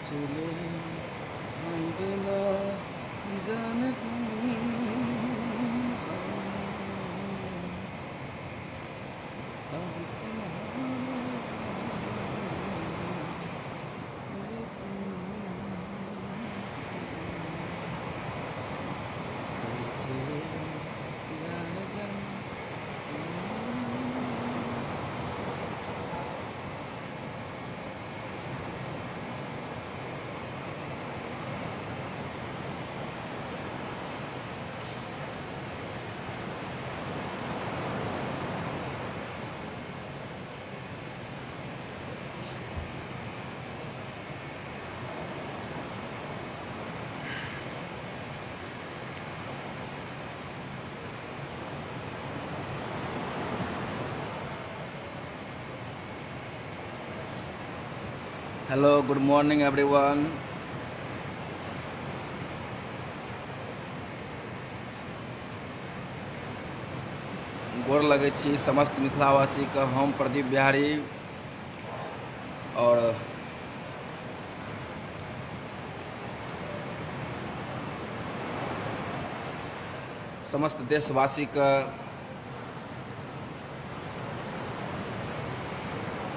चले हम बिना जान अब तुम्हारे चले जान जान। Hello, good morning everyone. गोर लगै छी समस्त मिथिलावासीके। हम प्रदीप बिहारी और समस्त देशवासीके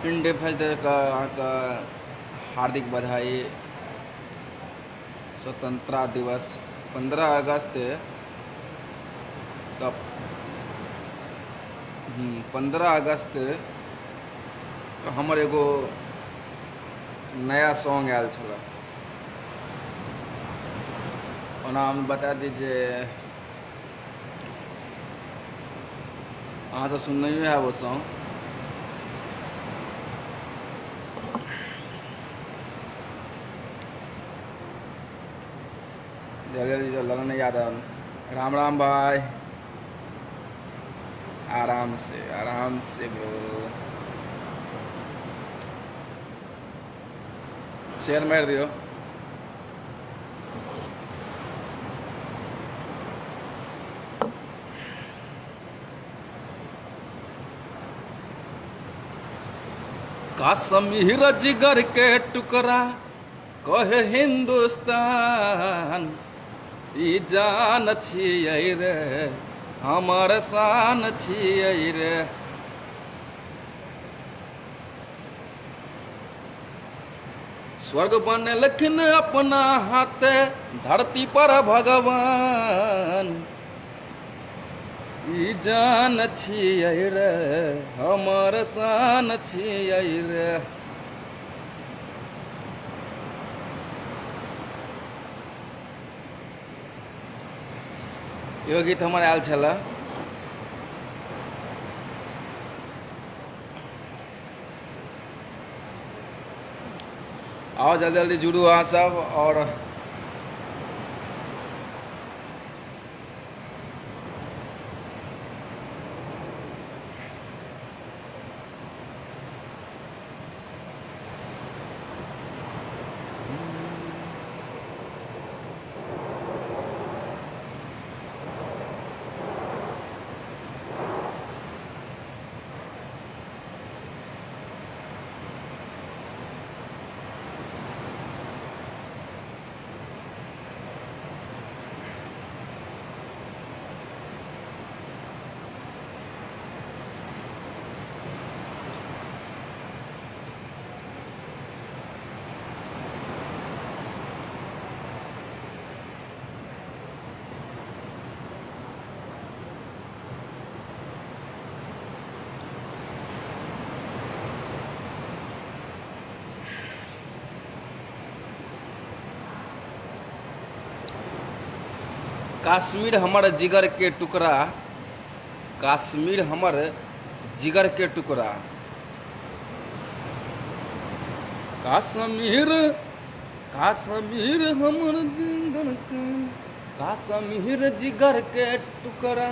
इंडिपेंडेंस डे के अहाँके हार्दिक बधाई। स्वतंत्रता दिवस 15 अगस्त का, 15 अगस्त के हमर एगो नया सॉन्ग आयल छलै। ओना हम बता दी जे अहाँ सब सुननहियो हैब ओ सॉन्ग। जल्दी जल्दी ललन यादव, राम राम भाई। आराम से ब्रो, शेयर मार दियो। काश्मीर जिगर के टुकड़ा कहे हिंदुस्तान, ई जान छियै रे हमर शान छियै रे। स्वर्ग बनेलखिन अपना हाथे धरती पर भगवान, ई जान छियै रे हमर शान छियै रे। इहो गीत हमर आयल छलए। आओ जल्दी जल्दी जुड़ू अहाँ सब। और काश्मीर हमर जिगर के टुकड़ा, काश्मीर हमर जिगर के टुकड़ा, काश्मीर काश्मीर हमर जिगर के, काश्मीर जिगर के टुकड़ा।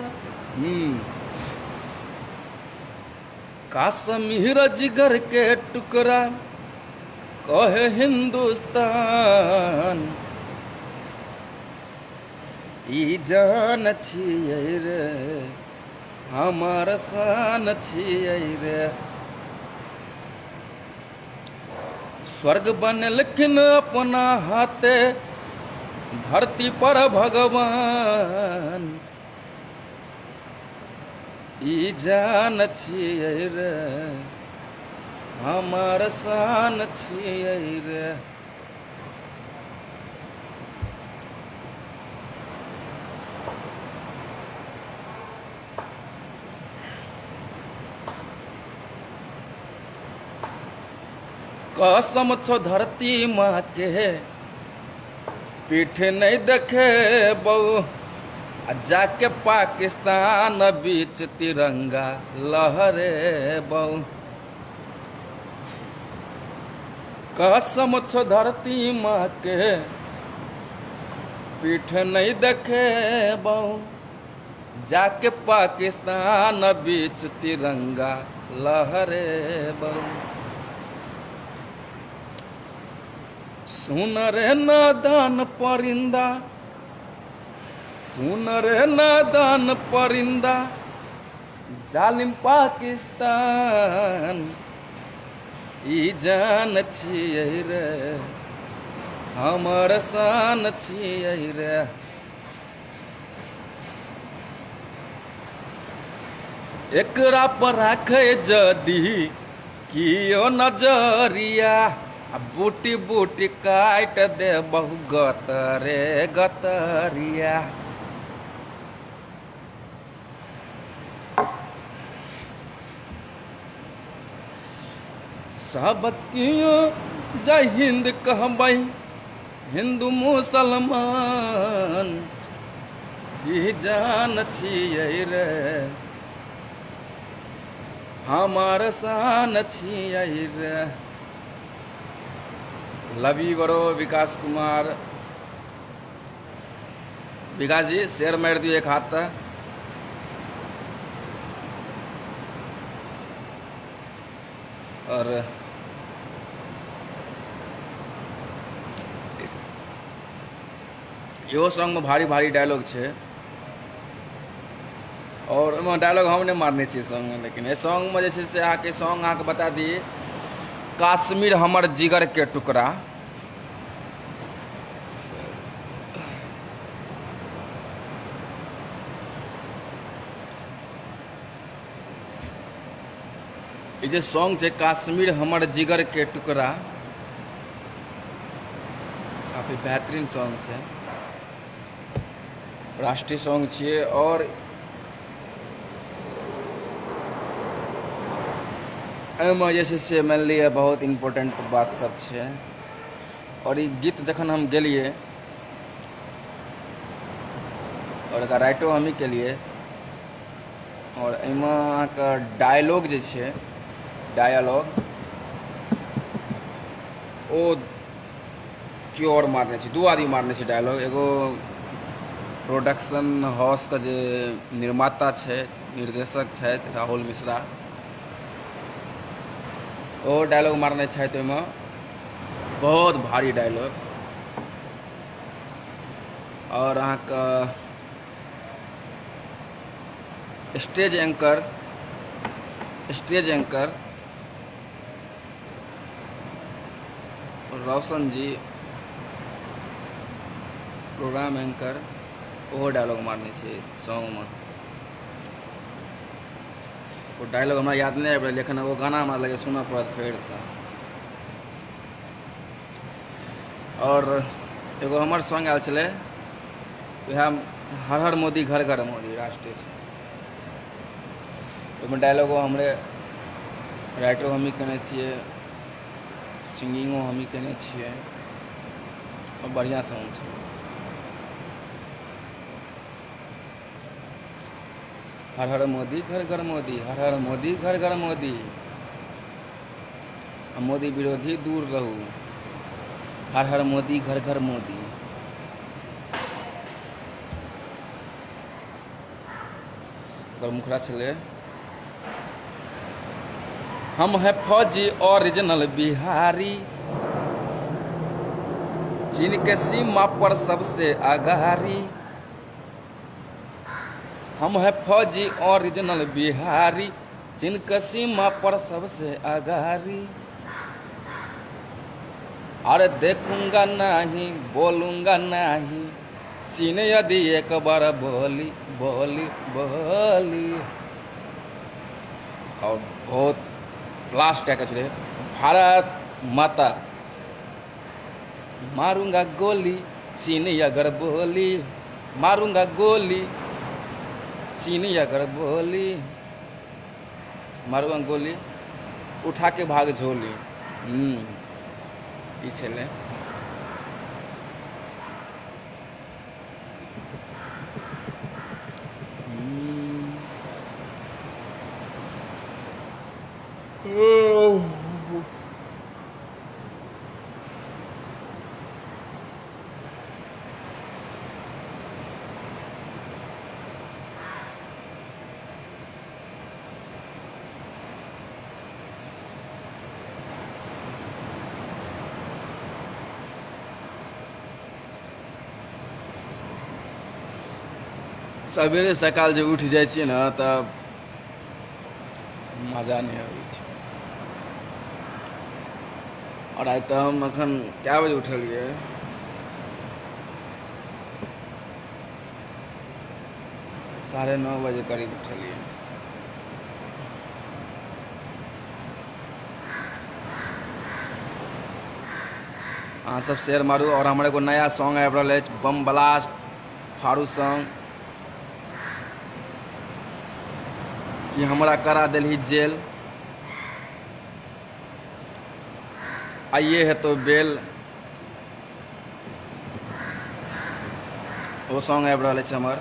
काश्मीर जिगर के टुकड़ा कहे हिंदुस्तान, ई जान छियै रे हमर शान छियै रे। स्वर्ग बनेलखिन अपना हाथे धरती पर भगवान ई जान छियै रे हमर शान छियै रे। कसम छो धरती माँ के पीठ नहीं देखे बऊ आ जाके पाकिस्तान बीच तिरंगा लहरे बऊ। कसम छो धरती माँ के पीठ नहीं देखे बऊ जाके पाकिस्तान बीच तिरंगा लहरे बऊ। सुन रे नादान परिंदा, सुन रे नादान परिंदा, जालिम पाकिस्तान ई जान छियै रे हमर शान छियै रे। एकरा पर राखै जदी कियो नजरिया आ बूटी बूटी काटि दे बहु गतरे गतरिया। सब कियो जय हिंद कहबै हिंदू मुसलमान ई जान छियै रे हमार शान छियै रे। Love you bro Vikas Kumar. Vikas ji share मारि दियौ एक हाथ तऽ। और इहो सॉन्गमे भारी भारी डायलॉग छै और ओहिमे डायलॉग हम नहि मारने छियै सॉन्गमे, लेकिन एहि सॉन्गमे जे छै से अहाँके सॉन्ग अहाँके बता दी काश्मीर हमर जिगरके टुकड़ा। ई जे सॉन्ग छै काश्मीर हमर जिगर के टुकड़ा, काफी बेहतरीन सॉन्ग छै, राष्ट्रीय सॉन्ग छियै। और एहिमे जे छै से मानि लिअ बहुत इम्पोर्टेंट बात सब छै। और ई गीत जखन हम गेलियै और एकरा राइटो हमही केलियै और एहिमे अहाँके डायलॉग जे छै डायलॉग ओ केओ आओर मारने छै, दू आदमी मारने छै डायलॉग। एगो प्रोडक्शन हाउसके जे निर्माता छै, निर्देशक छथि राहुल मिश्रा, ओ डायलॉग मारने छथि ओहिमे, बहुत भारी डायलॉग। आओर अहाँके stage anchor Roshan ji programme anchor, ओहो डायलॉग मारने छै सॉन्गमे। ओ डायलॉग हमरा याद नहि आबि रहल एखन, ओ गाना हमरा लगैए सुनऽ पड़त फेरसँ। आओर एगो हमर सॉन्ग आयल छलै वएह हर हर मोदी घर घर मोदी राष्ट्रीय सॉन्ग, ओहिमे डायलॉगो हमरे, राइटो हमही केने छियै, सिंगिंगो हमही केने छियै और बढ़िआँ सॉन्ग छै। हर हर मोदी घर घर मोदी, हर हर मोदी घर घर मोदी, आ मोदी विरोधी दूर रहू, हर हर मोदी घर घर मोदी। ओकर मुखड़ा छलै हम है फौजी ओरिजिनल बिहारी, चीन के सीमा पर सबसे आगारी, हम है फौजी ओरिजिनल बिहारी, चीन के सीमा पर सबसे आगारी। अरे देखूंगा नहीं बोलूंगा नहीं, चीन यदि एक बार बोली बोली बोली। और बहुत ब्लास्ट क्या छलै भारत माता, मारूंगा गोली चीन अगर बोली, मारूंगा गोली चीन अगर बोली, मारूंगा गोली उठा के भाग झोली। ई छलै। सवेरे सकाल जे उठि जाइ छियै ने तऽ मजा नहि अबै छै। आओर आइ तऽ हम एखन कए बजे उठलियै, 9:30 बजे करीब उठलियै। अहाँ सब शेयर मारू। और हमर एगो नया सॉन्ग आबि रहल अछि, बम ब्लास्ट फारू सॉन्ग, कि हमरा करा देलही जेल, आइए हेतौ बेल, ओ सॉन्ग आबि रहल अछि हमर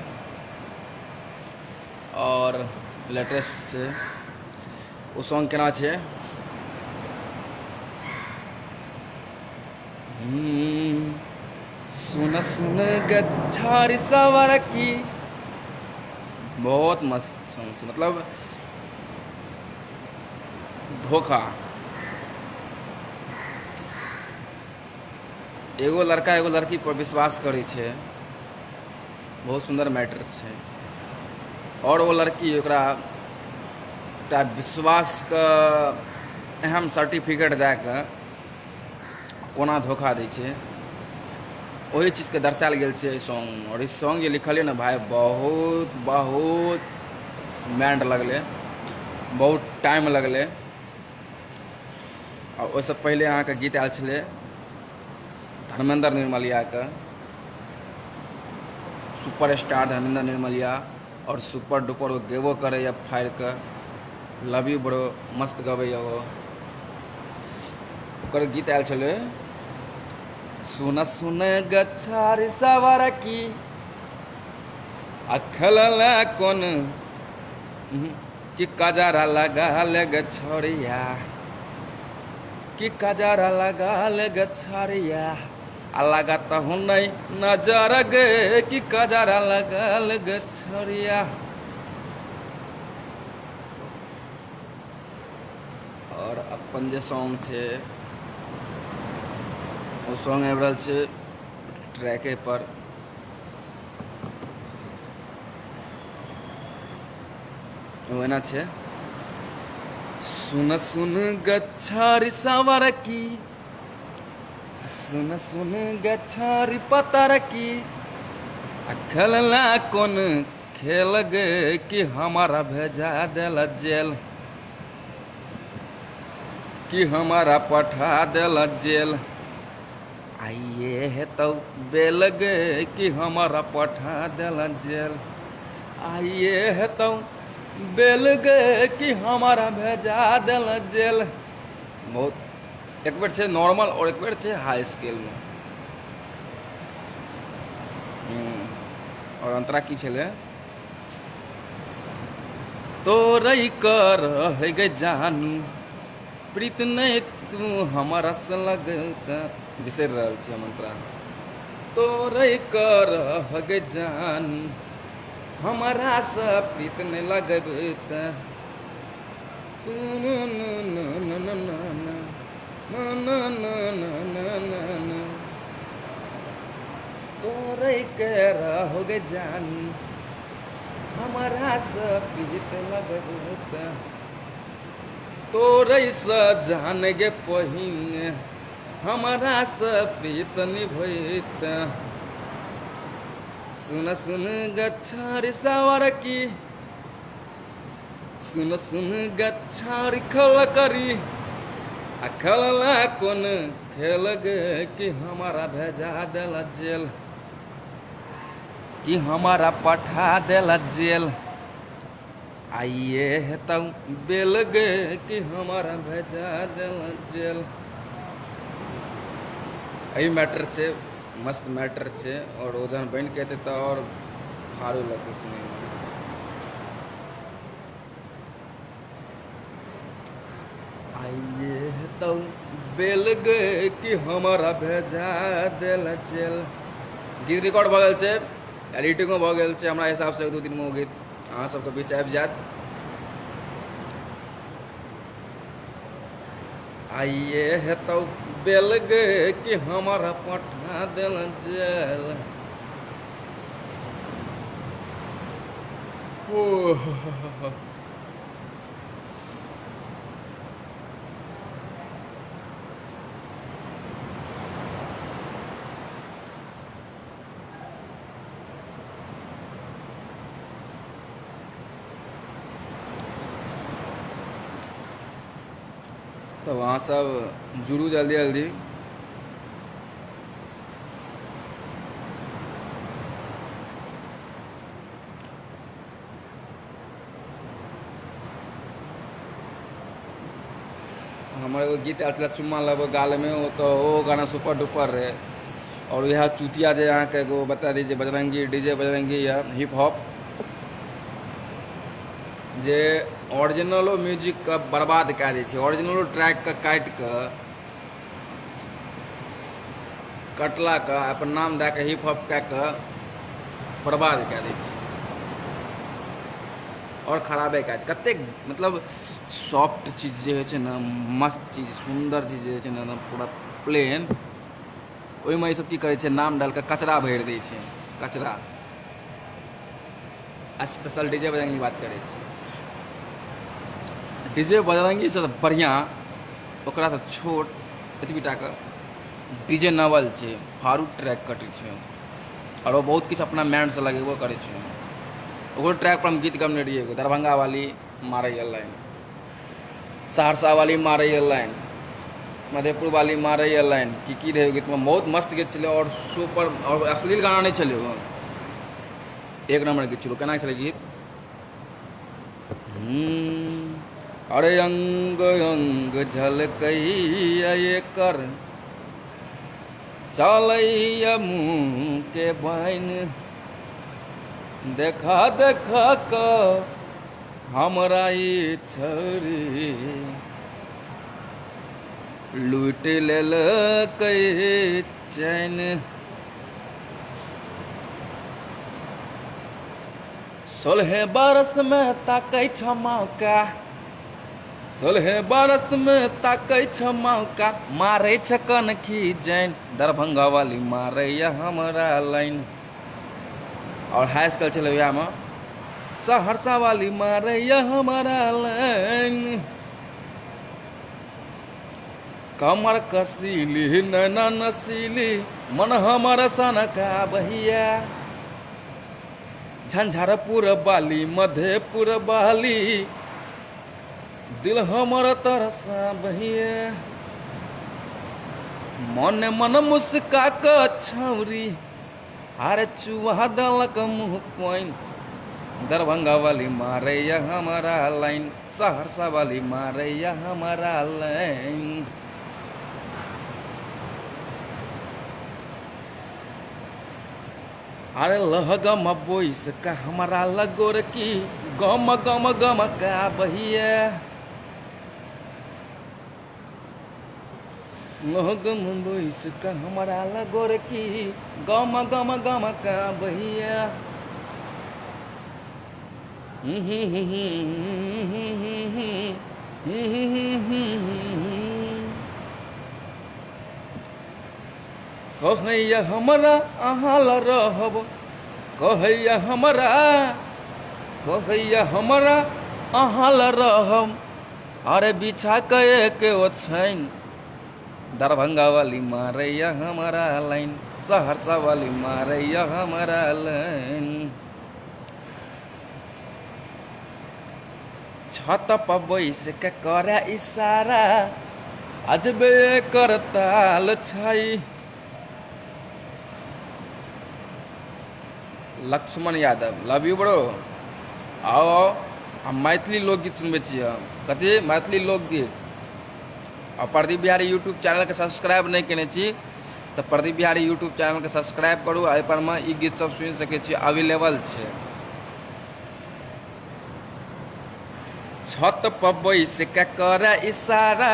और लेटेस्ट छै। ओ सॉन्ग केना छै, सुन सुन गच्छारी सवर की, बहुत मस्त सॉन्ग छै। मतलब धोखा, एगो लड़का एगो लड़की पर विश्वास करै छै, बहुत सुन्दर मैटर छै। और ओ लड़की ओकरा एकटा विश्वासके अहम सर्टिफिकेट दए कऽ कोना धोखा दै छै, ओही चीजके दर्शायल गेल छै एहि सॉन्गमे। आओर ई सॉन्ग जे लिखलियै ने भाय, बहुत बहुत माइंड लगलै, बहुत टाइम लगलै। आ ओहिसँ पहिले अहाँके गीत आयल छलै धर्मेंद्र निर्मलियाके, सुपर स्टार धर्मेंद्र निर्मलिया, आओर सुपर डुपर ओ गेबो करैए फाड़िकऽ, लव you bro, मस्त गबैए ओ। ओकर गीत आयल छलै सुन सुन गच्छार सवर की, आ खेलल कोन कि कजरा लगा ले गछरिया, कि कजरा लगा ले गछरिया, आ लगाता हूँ नहीं नजर गे, कि कजरा लगा ले गछरिया। और अपन जे सॉन्ग छै ओ सॉन्ग आबि रहल छै ट्रैके पर। ओ एना छै, सुन सुन गच्छारी सावर की, सुन सुन गच्छारी पतर की, आ खेलला कोन खेल गे, कि हमारा भेजा देल जेल, कि हमारा पठा देल जेल, आइए हेतौ बेल गे, कि हमारा पठा देल जेल, आइए हेतौ बेल गे, कि हमारा भेजा देल जेल। बहुत एक बेर छै नॉर्मल और एक बेर छै हाई स्केलमे। और अंतरा की छलै, तोरै कर है गे जानू प्रीत नहि तू हमरा से लगता, बिसरि रहल छी हम अंतरा। तोरै कर है गे जानू हमरा से प्रीत नहि लगबता, तू न न न न न न न न न न न न, तोरै के रहो गे जानू हमरा से प्रीत लगबता, तोरै से जान गे पहिने हमरासँ प्रीत निभैते। सुन सुन गच्छारी सावर की, सुन सुन गच्छारी खल करी, आ खेलला कोन खेल गे कि हमारा भेजा देल जेल, कि हमारा पठा देल जेल। आइए हेतौ बेल गे कि हमारा भेजा देल जेल। एहि मैटर छै, मस्त मैटर छै। आओर ओ जहन बनि कऽ एतै तऽ आओर फारू लगतै सुनैमे। आइए हेतौ बेल गे कि हमारा भेजा देल जेल। गीत रिकॉर्ड भऽ गेल छै, एडिटिंगो भऽ गेल छै। हमरा हिसाबसँ एक दू दिनमे ओ गीत अहाँ सबके बीच आबि जायत। आइए हेतौ बेल गे कि हमरा पठा देल जेल। ओह तब अहाँ सब जुड़ू जल्दी जल्दी। हमर एगो गीत आयल छलै चुम्मा लेबो गालमे, ओ तऽ ओ गाना सुपर डुपर रहै। आओर इएह चुतिया जे अहाँके एगो बता दी जे बजरंगी डीजे बजरंगी यऽ हिप हॉप, जे ओरिजिनलो म्यूजिकके बर्बाद कए दै छै। ओरिजिनलो ट्रैकके काटि कऽ कटलाके अपन नाम दए कऽ हिप हॉप कए कऽ बर्बाद कए दै छै आओर खराबे कए दै छै। कतेक मतलब सॉफ्ट चीज जे होइ छै ने, मस्त चीज, सुन्दर चीज जे होइ छै ने, एकदम पूरा प्लेन, ओहिमे ई सब की करै छै, नाम डालि कऽ कचरा भरि दै छै, कचरा। स्पेशल डीजे बजरंगी बात करै छी। डीजे बजरंगीसँ बढ़िआँ ओकरासँ छोट एतबी टाके डीजे नवल छै, फारू ट्रैक कटै छै आओर ओ बहुत किछु अपना माइंडसँ लगेबो करै छै। ओकरो ट्रैकपर हम गीत गबने रहियै एगो, दरभंगा वाली मारैए लाइन, सहरसा वाली मारैए लाइन, मधेपुर वाली मारैए लाइन, की की रहै गीतमे, बहुत मस्त गीत छलै आओर सुपर, आओर अश्लील गाना नहि छलै ओ, एक नम्बर गीत छलै। केना छलै गीत? अरे अंग अंग झलकैया एकर, चलैया मुँह के बनि, देखा देखा कऽ हमरा ई छौरी लूटि लेलकै चैन। सोलहे बरसमे ताकै छ मौका, सोलहे बरसमे ताकै छ मौका, मारै छ कनखी जैन, दरभंगा वाली मारैया हमरा लाइन। आओर हाई स्कूल छलै वएहमे, सहरसा वाली मारैया हमरा लाइन। कमर कसीली नैना नसीली, मन हमर सनका बहिया, झंझारपुर बाली मधेपुर बाली, दिल हमर तरसा बहिया। मन मन मुस्का क छौरी, अरे चुहा देलक मुँह पानि, दरभंगा वाली मारैया हमारा लाइन, सहरसा वाली मारैया हमारा लाइन। अरे लह गम बोइस का हमारा लगोर की, गम गम गम का बहिया, लह गम बोइस का हमारा लगोर की, गम गम गम का बहिया। कहैया हमरा अहाँ ल रहब, कहैया हमरा, कहैया हमरा अहाँ ल रहब, अरे बिछा के एक ओछैन, दरभंगा वाली मारैया हमारा लाइन, सहरसा वाली मारैया हमारा लाइन। छत पर बैस के करे इशारा, अजबे करताल छै। Laxman Yadav love you bro. आओ आओ, हम मैथिली लोकगीत सुनबै छी। हम कथी? मैथिली लोकगीत। आ प्रदीप बिहारी यूट्यूब चैनलके सब्सक्राइब नहि केने छी तऽ प्रदीप बिहारी यूट्यूब चैनलके सब्सक्राइब करू। एहिपर मे ई गीत सब सुनि सकै छी, अवेलेबल छै। छत पर बैस के करे इशारा,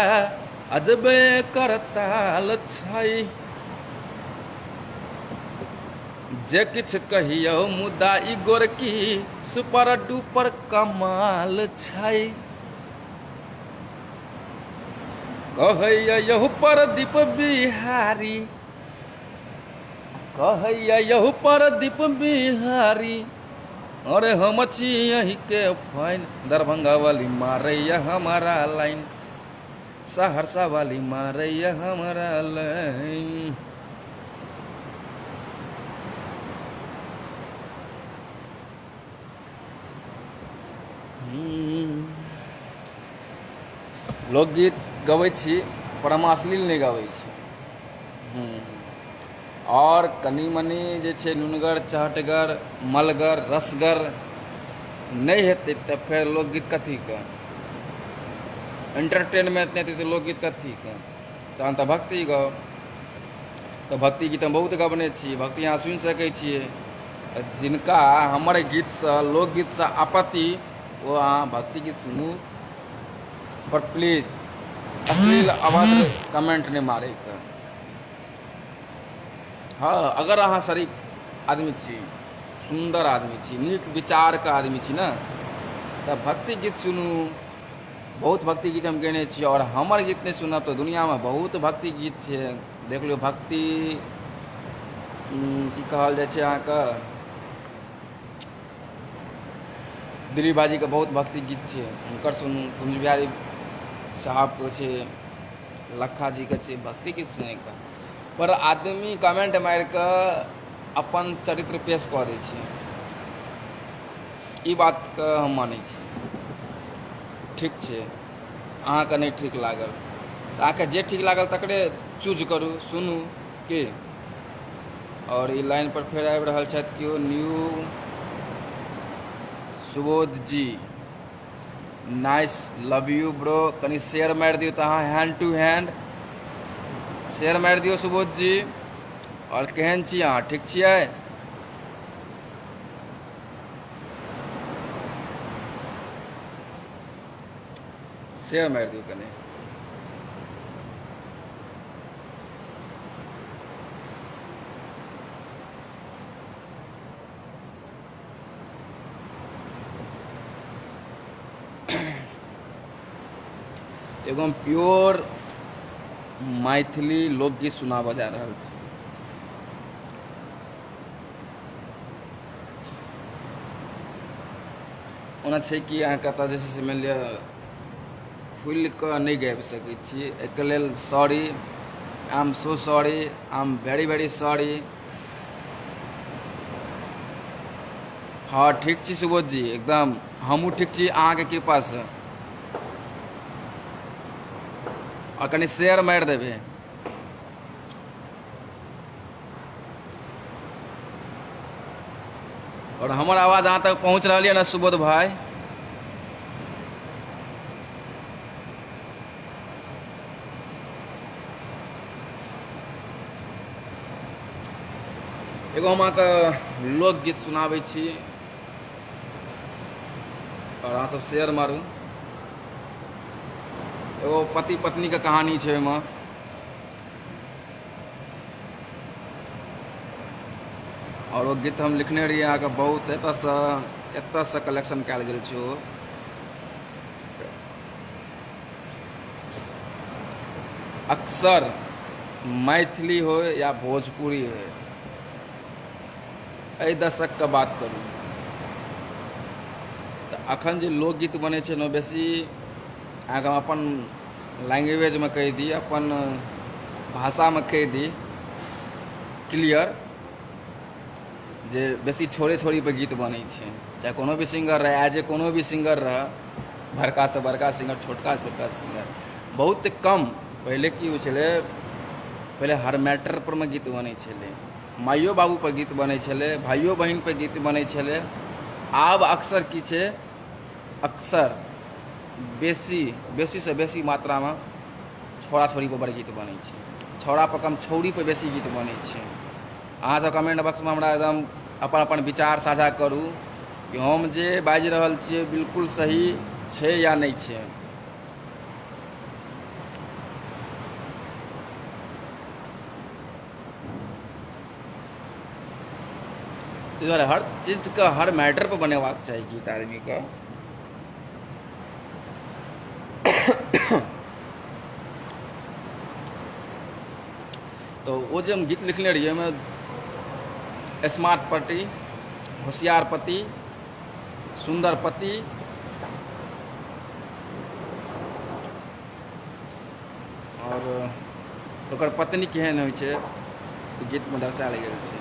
अजबे करताल छै। जे किछु कहियौ मुदा ई गोरकी सुपर डुपर कमाल छै। कहैया यहु प्रदीप बिहारी, कहैया यहु प्रदीप बिहारी, अरे हम छी यही के फाइन। दरभंगा वाली मारैया हमारा लाइन, सहरसा वाली मारैया हमारा लाइन। लोकगीत गबै छी पर हम अश्लील नहि गबै छी। आओर कनि मनि जे छै नुनगर, चहटगर, मलगर, रसगर नहि हेतै तऽ फेर लोकगीत कथीके? एंटरटेनमेंट नहि हेतै तऽ लोकगीत कथीके? तहन तऽ भक्ति गाउ। तऽ भक्ति गीत हम बहुत गबने छी, भक्ति अहाँ सुनि सकै छियै। जिनका हमर गीतसँ, लोकगीतसँ आपत्ति, ओ अहाँ भक्ति गीत सुनू, पर प्लीज अश्लील अभद्र कमेंट नहि मारैके। हँ, अगर अहाँ शरीफ आदमी छी, सुन्दर आदमी छी, नीक विचारके आदमी छी ने, तऽ भक्ति गीत सुनू। बहुत भक्ति गीत हम गेने छी। आओर हमर गीत नहि सुनब तऽ दुनिआँमे बहुत भक्ति गीत छै, देख लियौ। भक्ति की कहल जाइ छै अहाँके, दिलीप भाइजीके बहुत भक्ति गीत छै, हुनकर सुनू। कुंज बिहारी साहबके छै, लक्खा जीके छै भक्ति गीत सुनैके। पर आदमी कमेंट मारि कऽ अपन चरित्र पेश कऽ दै छै, ई बातके हम मानै छी। ठीक छै, अहाँके नहि ठीक लागल तऽ अहाँके जे ठीक लागल तकरे चूज करू, सुनू की। आओर ई लाइन पर फेर आबि रहल छथि केओ new, Subodh ji, nice, love you bro. कनि शेयर मारि दियौ तऽ अहाँ हैंड टू हैंड शेयर मारि दियौ सुबोध जी। आओर केहन छी अहाँ? ठीक छियै? शेयर मारि दियौ कनि। एगो हम प्योर मैथिली लोकगीत सुनाबऽ जा रहल छी। ओना छै कि अहाँके एतऽ जे छै से मानि लिअ खुलि कऽ नहि गाबि सकै छी, एहिके लेल sorry, I am so sorry, I am very very sorry. हँ, ठीक छी सुबोध जी, एकदम हमहूँ ठीक छी अहाँके कृपासँ। आओर कनि शेयर मारि देबै। आओर हमर आवाज अहाँ तक पहुँच रहल यऽ ने सुबोध भाई? एगो हम अहाँके लोकगीत सुनाबै छी आओर अहाँ सब शेयर मारू। एगो पति पत्नीके कहानी छै ओहिमे। आओर ओ गीत हम लिखने रहियै अहाँके, बहुत एतऽसँ एतऽसँ कलेक्शन कयल गेल छै ओ। अक्सर मैथिली होइ या भोजपुरी होइ, एहि दशकके बात करू तऽ अखन जे लोकगीत बनै छै ने, बेसी अहाँके हम अपन लैंग्वेजमे कहि दी, अपन भाषामे कहि दी क्लियर जे बेसी छोड़े छोड़ीपर गीत बनै छै, चाहे कोनो भी सिंगर रहै, एज ए कोनो भी सिंगर रहै, बड़कासँ बड़का सिंगर, छोटका छोटका सिंगर, बहुत कम। पहिले की होइ छलै, पहिले हर मैटरपर मे गीत बनै छलै, माइयो बाबूपर गीत बनै छलै, भाइयो बहिनपर गीत बनै छलै। आब अक्सर की छै, अक्सर बेसी बेसीसँ बेसी मात्रामे छौड़ा छौड़ीपर बड़ गीत बनै छै, छौड़ापर कम छौड़ीपर बेसी गीत बनै छै। अहाँसभ कमेन्ट बॉक्समे हमरा एकदम अपन अपन विचार साझा करू कि हम जे बाजि रहल छियै बिल्कुल सही छै या नहि छै। ताहि दुआरे हर चीजके हर मैटरपर बनेबाक चाही गीत आदमीके। तऽ ओ जे हम गीत लिखने रहियै ओहिमे स्मार्ट पति, होशियार पति, सुन्दर पति, आओर ओकर पत्नी केहन होइ छै गीतमे दर्शायल गेल छै।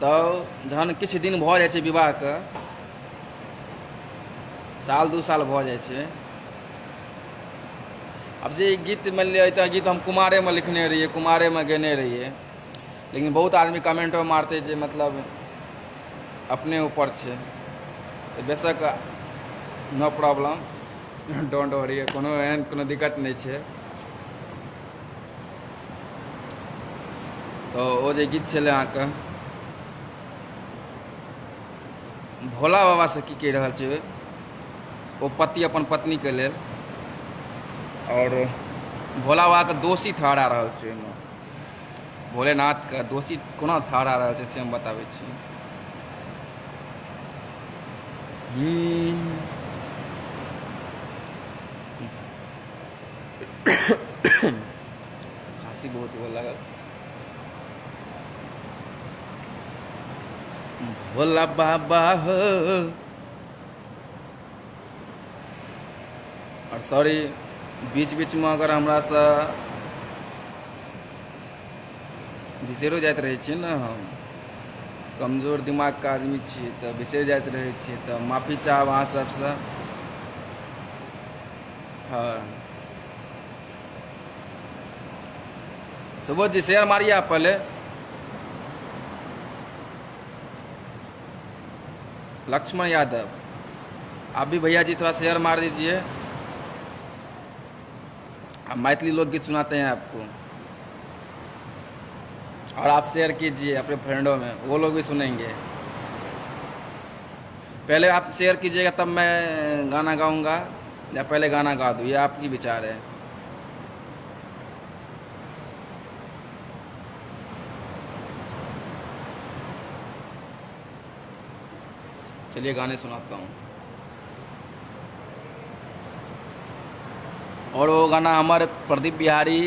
तऽ जहन किछु दिन भऽ जाइ छै विवाहके, साल दू साल भऽ जाइ छै। आब जे ई गीत मानि लिअ, तऽ गीत हम कुमारेमे लिखने रहियै, कुमारेमे गेने रहियै, लेकिन बहुत आदमी कमेन्टो मारतै जे मतलब अपने ऊपर छै, तऽ बेशक नो प्रॉब्लम, don't worry, कोनो एहन कोनो दिक्कत नहि छै। तऽ ओ जे गीत छलै अहाँके भोला बाबासँ की कहि रहल छै ओ पति अपन पत्नीके लेल, आओर भोला बाबाके दोषी ठहरा रहल छै ओहिमे, भोलेनाथके दोषी कोना ठहरा रहल छै से हम बताबै छी। खाँसी बहुत हुअ लागल। भोला बाबा हो, आओर सॉरी बीच बीचमे अगर हमरासँ बिसैरो जाइत रहै छियै ने, हम कमजोर दिमागके आदमी छियै तऽ बिसरि जाइत रहै छियै, तऽ माफी चाहब अहाँ सबसँ। हाँ सुबोध जी शेयर मारिए आप पहले। लक्ष्मण यादव आप भी भैया जी थोड़ा शेयर मार दीजिए। आप मैथिली लोकगीत सुनाते हैं आपको, और आप शेयर कीजिए अपने फ्रेंडों में, वो लोग भी सुनेंगे। पहले आप शेयर कीजिएगा तब मैं गाना गाऊंगा, या पहले गाना गा दूँ, ये आपकी विचार है। चलिए गाने सुनाता हूँ। और वो गाना हमारे प्रदीप बिहारी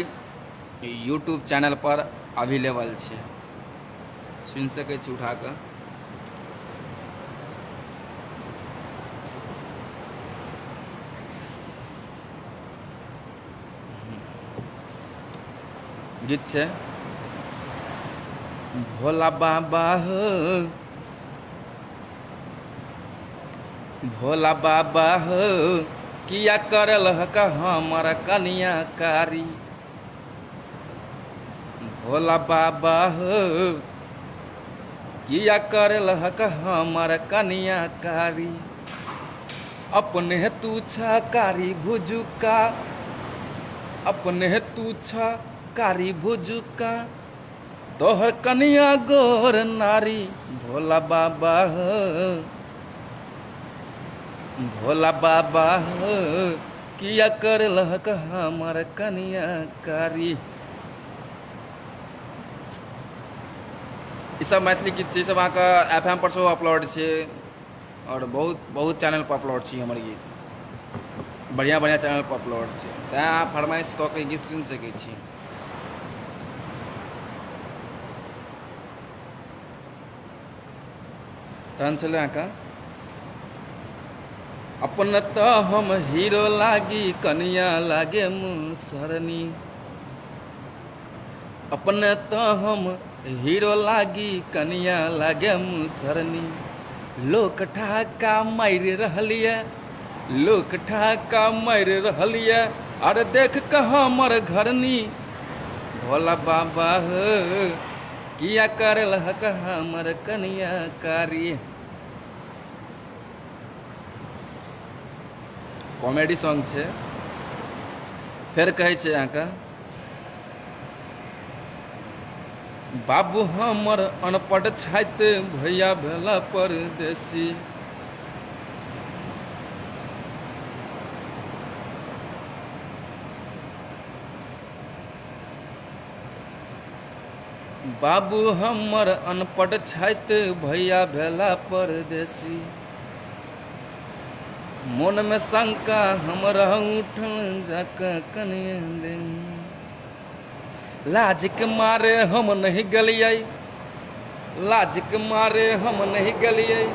यूट्यूब चैनल पर अवेलेबल छै, सुनि सकै छी उठा कऽ। गीत छै भोला बाबा हो, भोला बाबा हो, किया करल हक हमर कनिया कारी। भोला बाबा हो, किया करल हक हमर कनिया कारी। अपने तू छा कारी भुजुका, अपने तू छा कारी भुजुका, तोहर कनिया गोर नारी। भोला बाबा हो, भोला बाबा हो, किया करलहक हमर कनिया कारी। ई सब मैथिली गीत छै, ई सब अहाँके एफ एम पर सेहो अपलोड छै, आओर बहुत बहुत चैनल पर अपलोड छै हमर गीत, बढ़िआँ बढ़िआँ चैनल पर अपलोड छै, तैँ अहाँ फरमाइश कऽ के गीत सुनि सकै छी। तहन छलै अहाँके अपन तऽ हम हीरो लागी कनिया लागे मुसरनी। अपने तऽ हम हीरो लागी कनिया लागे मुसरनी लोक ठहाका मारि रहल ये लोक ठहाका मारि रहल ये अरे देख कऽ हमर घरनी भोला बाबा हो किया करल हक हमर कनिया कारी। कॉमेडी सॉन्ग छै। फेर कहै छै अहाँके बाबू हमर अनपढ़ छथि भैया भेला परदेसी। बाबू हमर अनपढ़ छथि भैया भेला परदेसी। मोनमे शंका हमरा उठल जाकऽ कनिया दे। लाजके मारे हम नहि गेलियै, लाजके मारे हम नहि गेलियै।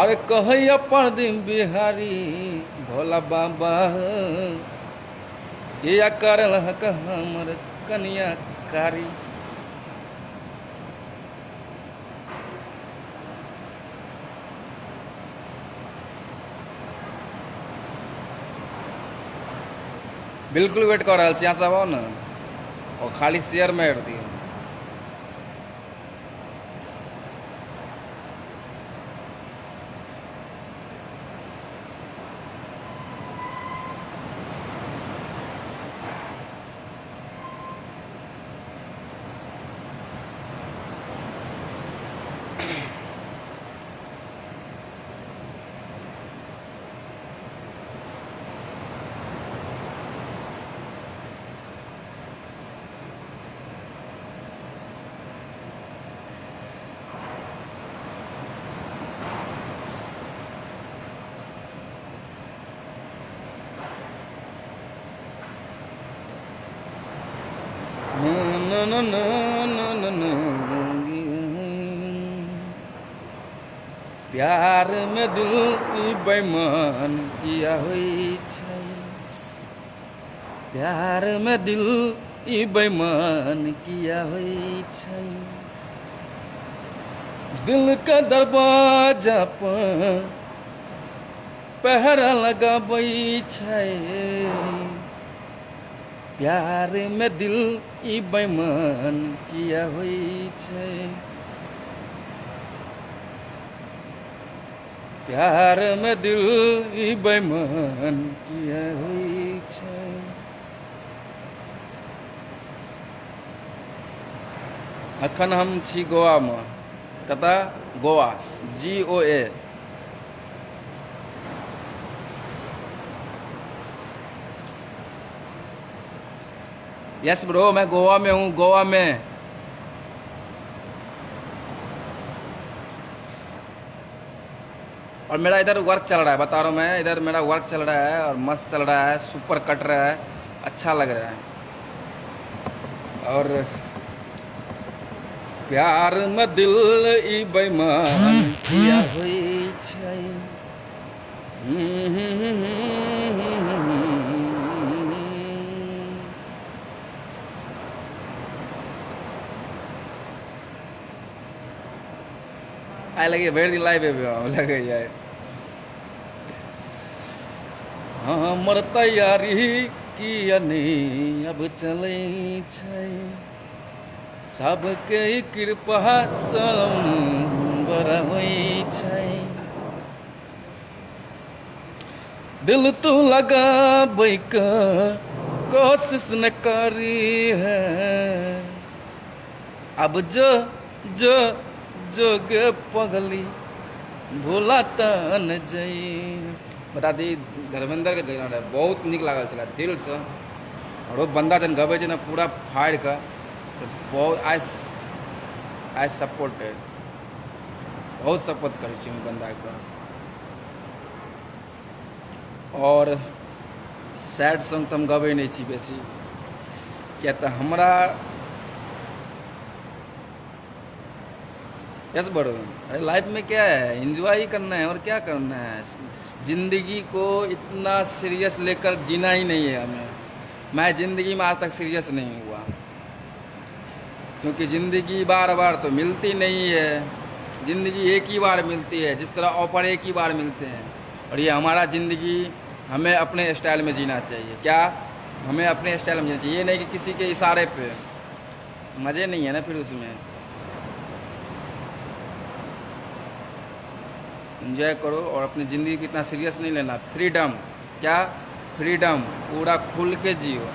अरे कहैया परदीप बिहारी भोला बाबा किया करल हक हमर कनिया कारी। बिल्कुल वेट कऽ रहल छी, अहाँ सब आउ ने और खाली शेयर मारि दियौ। प्यार में दिल ई बेईमान किया होइ छै, प्यार में दिल ई बेईमान किया होइ छै। दिल के दरवाजा पर पहरा लगाबै छै, प्यार में दिल ई बेईमान किया होइ छै। प्यार में दिल ई बेईमान किया होइ छै। अखन हम छी गोवामे। कतऽ? गोवा, जी ओ ए। यस ब्रो, मैं गोवा में हूँ, गोवा में। और मेरा इधर वर्क चल रहा है, बता रहा हूँ मैं, इधर मेरा वर्क चल रहा है और मस्त चल रहा है, सुपर कट रहा है, अच्छा लग रहा है। और प्यार में दिल ई बेईमान किया होइ छै। आइ लगैए भरि दिन लाइव एबै हम, लगैए हमर तैयारी किया नहि अब चलै छै, सबके कृपा सँ बड़ा होइ छै। दिल तू लगाबै के कोशिश न करी है, अब जो जो जोगे पगली भोला तन जई। बता दी धर्मेंद्र के गाना रहे, बहुत नीक लागल छलै दिलसँ। आओर ओ बन्दा जहन गबै छै ने पूरा फाड़ि कऽ, तऽ बहुत I supported, बहुत सपोर्ट करै छी ओहि बन्दाके। आओर सैड सॉन्ग तऽ हम गबै नहि छी बेसी, किया तऽ हमरा यस बड़ो, अरे लाइफ में क्या है, एंजॉय ही करना है और क्या करना है। जिंदगी को इतना सीरियस लेकर जीना ही नहीं है हमें। मैं जिंदगी में आज तक सीरियस नहीं हुआ। क्योंकि ज़िंदगी बार बार तो मिलती नहीं है। ज़िंदगी एक ही बार मिलती है, जिस तरह ऑफर एक ही बार मिलते हैं। और ये हमारा ज़िंदगी हमें अपने स्टाइल में जीना चाहिए। क्या हमें अपने स्टाइल में जीना चाहिए, ये नहीं कि किसी के इशारे पे। मज़े नहीं है ना फिर उसमें। एंजॉय करो और अपनी ज़िंदगी को इतना सीरियस नहीं लेना। फ्रीडम, क्या फ्रीडम, पूरा खुल के जियो।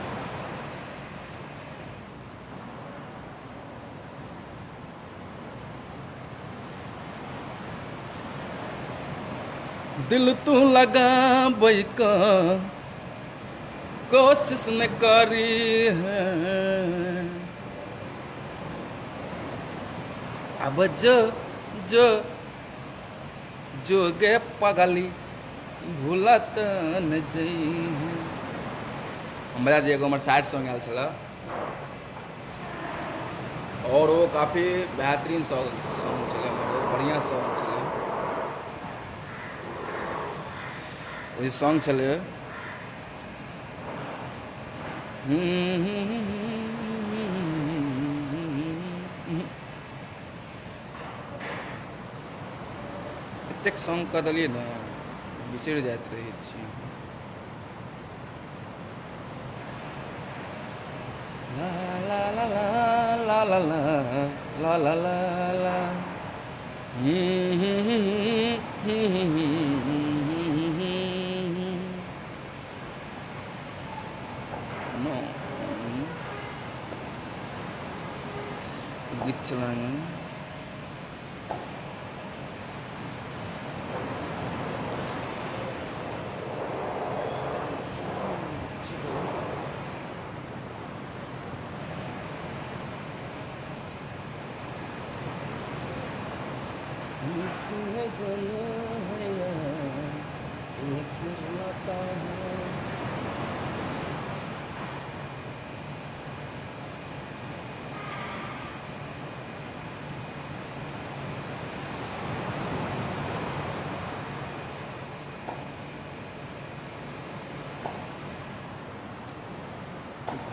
दिल तू लगाबै क कोशिश न करी है, अब जो जो जोगे पगली भूलत न जई। हमरा जे एगो हमर सैड सॉन्ग आयल छलै और ओ काफी बेहतरीन सॉन्ग छलै हमर, बढ़िआँ सॉन्ग छलै। ओ जे सॉन्ग छलै एतेक सॉन्ग कऽ देलियै ने बिसरि जाइत रहै छी। ला ला ला ला ला ला ला ला ला ला नो गीत छलनि।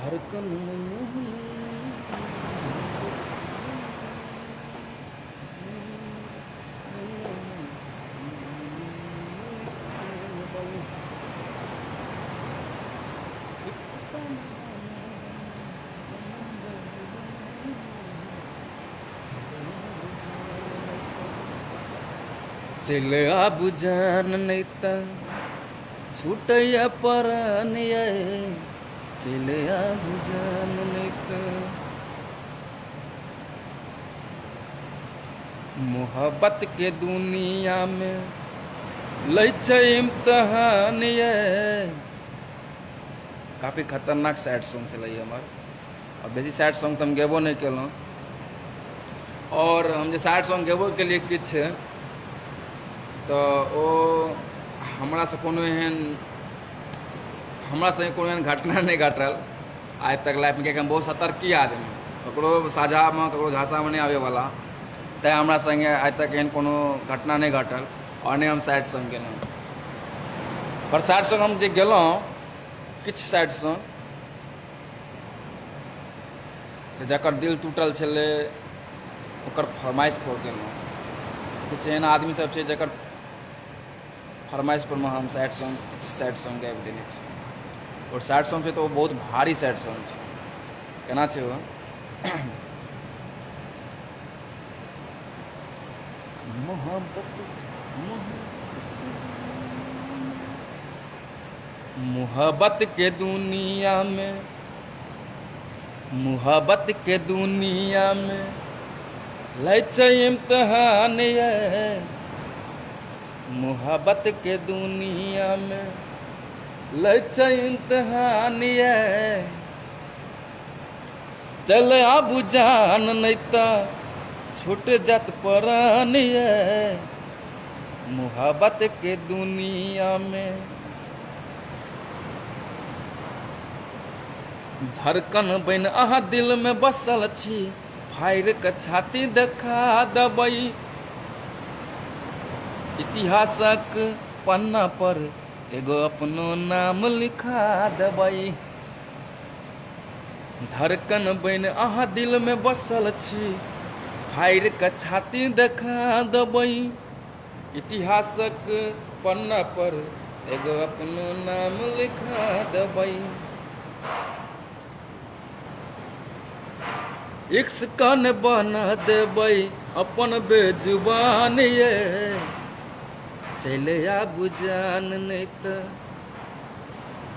धड़कन चलि आबू जान नहि तऽ छूटैए परान यै, चलि आबू जान नहि तऽ। मोहब्बतके दुनियामे लै छै इम्तहान यै। काफी खतरनाक सैड सॉन्ग छलै हमर। आओर बेसी सैड सॉन्ग तऽ हम गेबो नहि केलहुँ, आओर हम जे सैड सॉन्ग गेबो केलियै किछु तऽ ओ हमरासँ कोनो एहन हमरा सङ्गे कोनो एहन घटना नहि घटल आइ तक लाइफमे, कियाकि हम बहुत सतर्की आदमी, ककरो साझामे ककरो झाँसामे नहि आबैवला, तैँ हमरा सङ्गे आइ तक एहन कोनो घटना नहि घटल आओर नहि हम सैड सॉन्ग गेलहुँ। पर सैड सॉन्ग हम जे गेलहुँ किछु सैड सॉन्ग तऽ जकर दिल टूटल छलै ओकर फरमाइश पर गेलहुँ। किछु एहन आदमी सब छै जकर फरमाइश परमे हम सैड सॉन्ग किछु सैड सॉन्ग गाबि देने छी। आओर सैड सॉन्ग छै तऽ ओ बहुत भारी सैड सॉन्ग छै। केना छै ओ? मोहब्बत के दुनिया में, मोहब्बत के दुनिया में लै छै इम्तहान ये, मोहब्बत के दुनिया में लै छै इम्तहान ये, चल आबू जान नहि तऽ छूट जात परान ये, मोहब्बत के दुनिया में। धड़कन बनि अहाँ दिल में बसल छी, फाड़ि कऽ छाती देखा देबै, इतिहासक पन्ना पर एगो अपनो नाम लिखा देबै। धड़कन बनि अहाँ दिलमे बसल छी, फाड़ि कऽ छाती देखा देबै। इतिहासक पन्ना पर एगो अपनो नाम लिखा देबै। इक्स कन बना देबै अपन बेजुबान ये, चलि आबू जान नहि तऽ,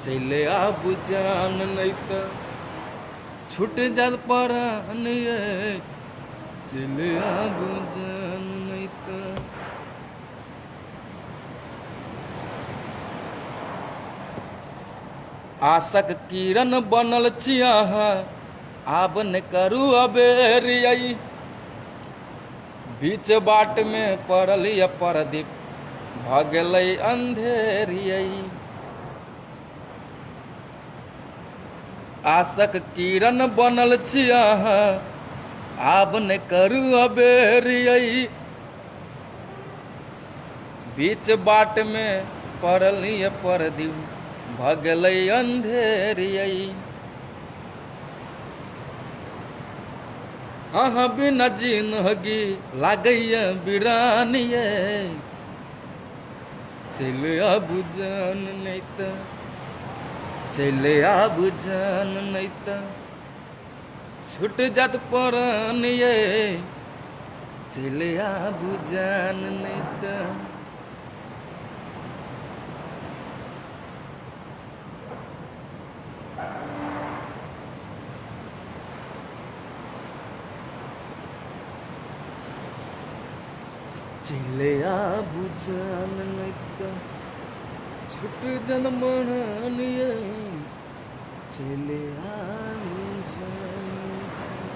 चलि आबू जान नहि तऽ छूट जायत परान ये, चलि आबू जान नहि तऽ। आशक किरण बनल छी अहाँ, आब नहि करू अबेर यै। बीच बाट मे पड़ल यऽ प्रदीप, भऽ गेलै अन्धेर यै। आशक किरण बनल छी अहाँ, आब नहि करू अबेर यै। बीच बाट मे पड़ल यऽ प्रदीप, भऽ गेलै अन्धेर यै। अहाँ बिना जिनगी लागैए बिरान यै, चलि आबू जान नहि तऽ, चलि आबू जान नहि तऽ छूट जात परान यै, चलि आबू जान नहि तऽ। चलि आबू जान नहि तऽ छूट जन मरण यै, चलि आबू जान नहि तऽ।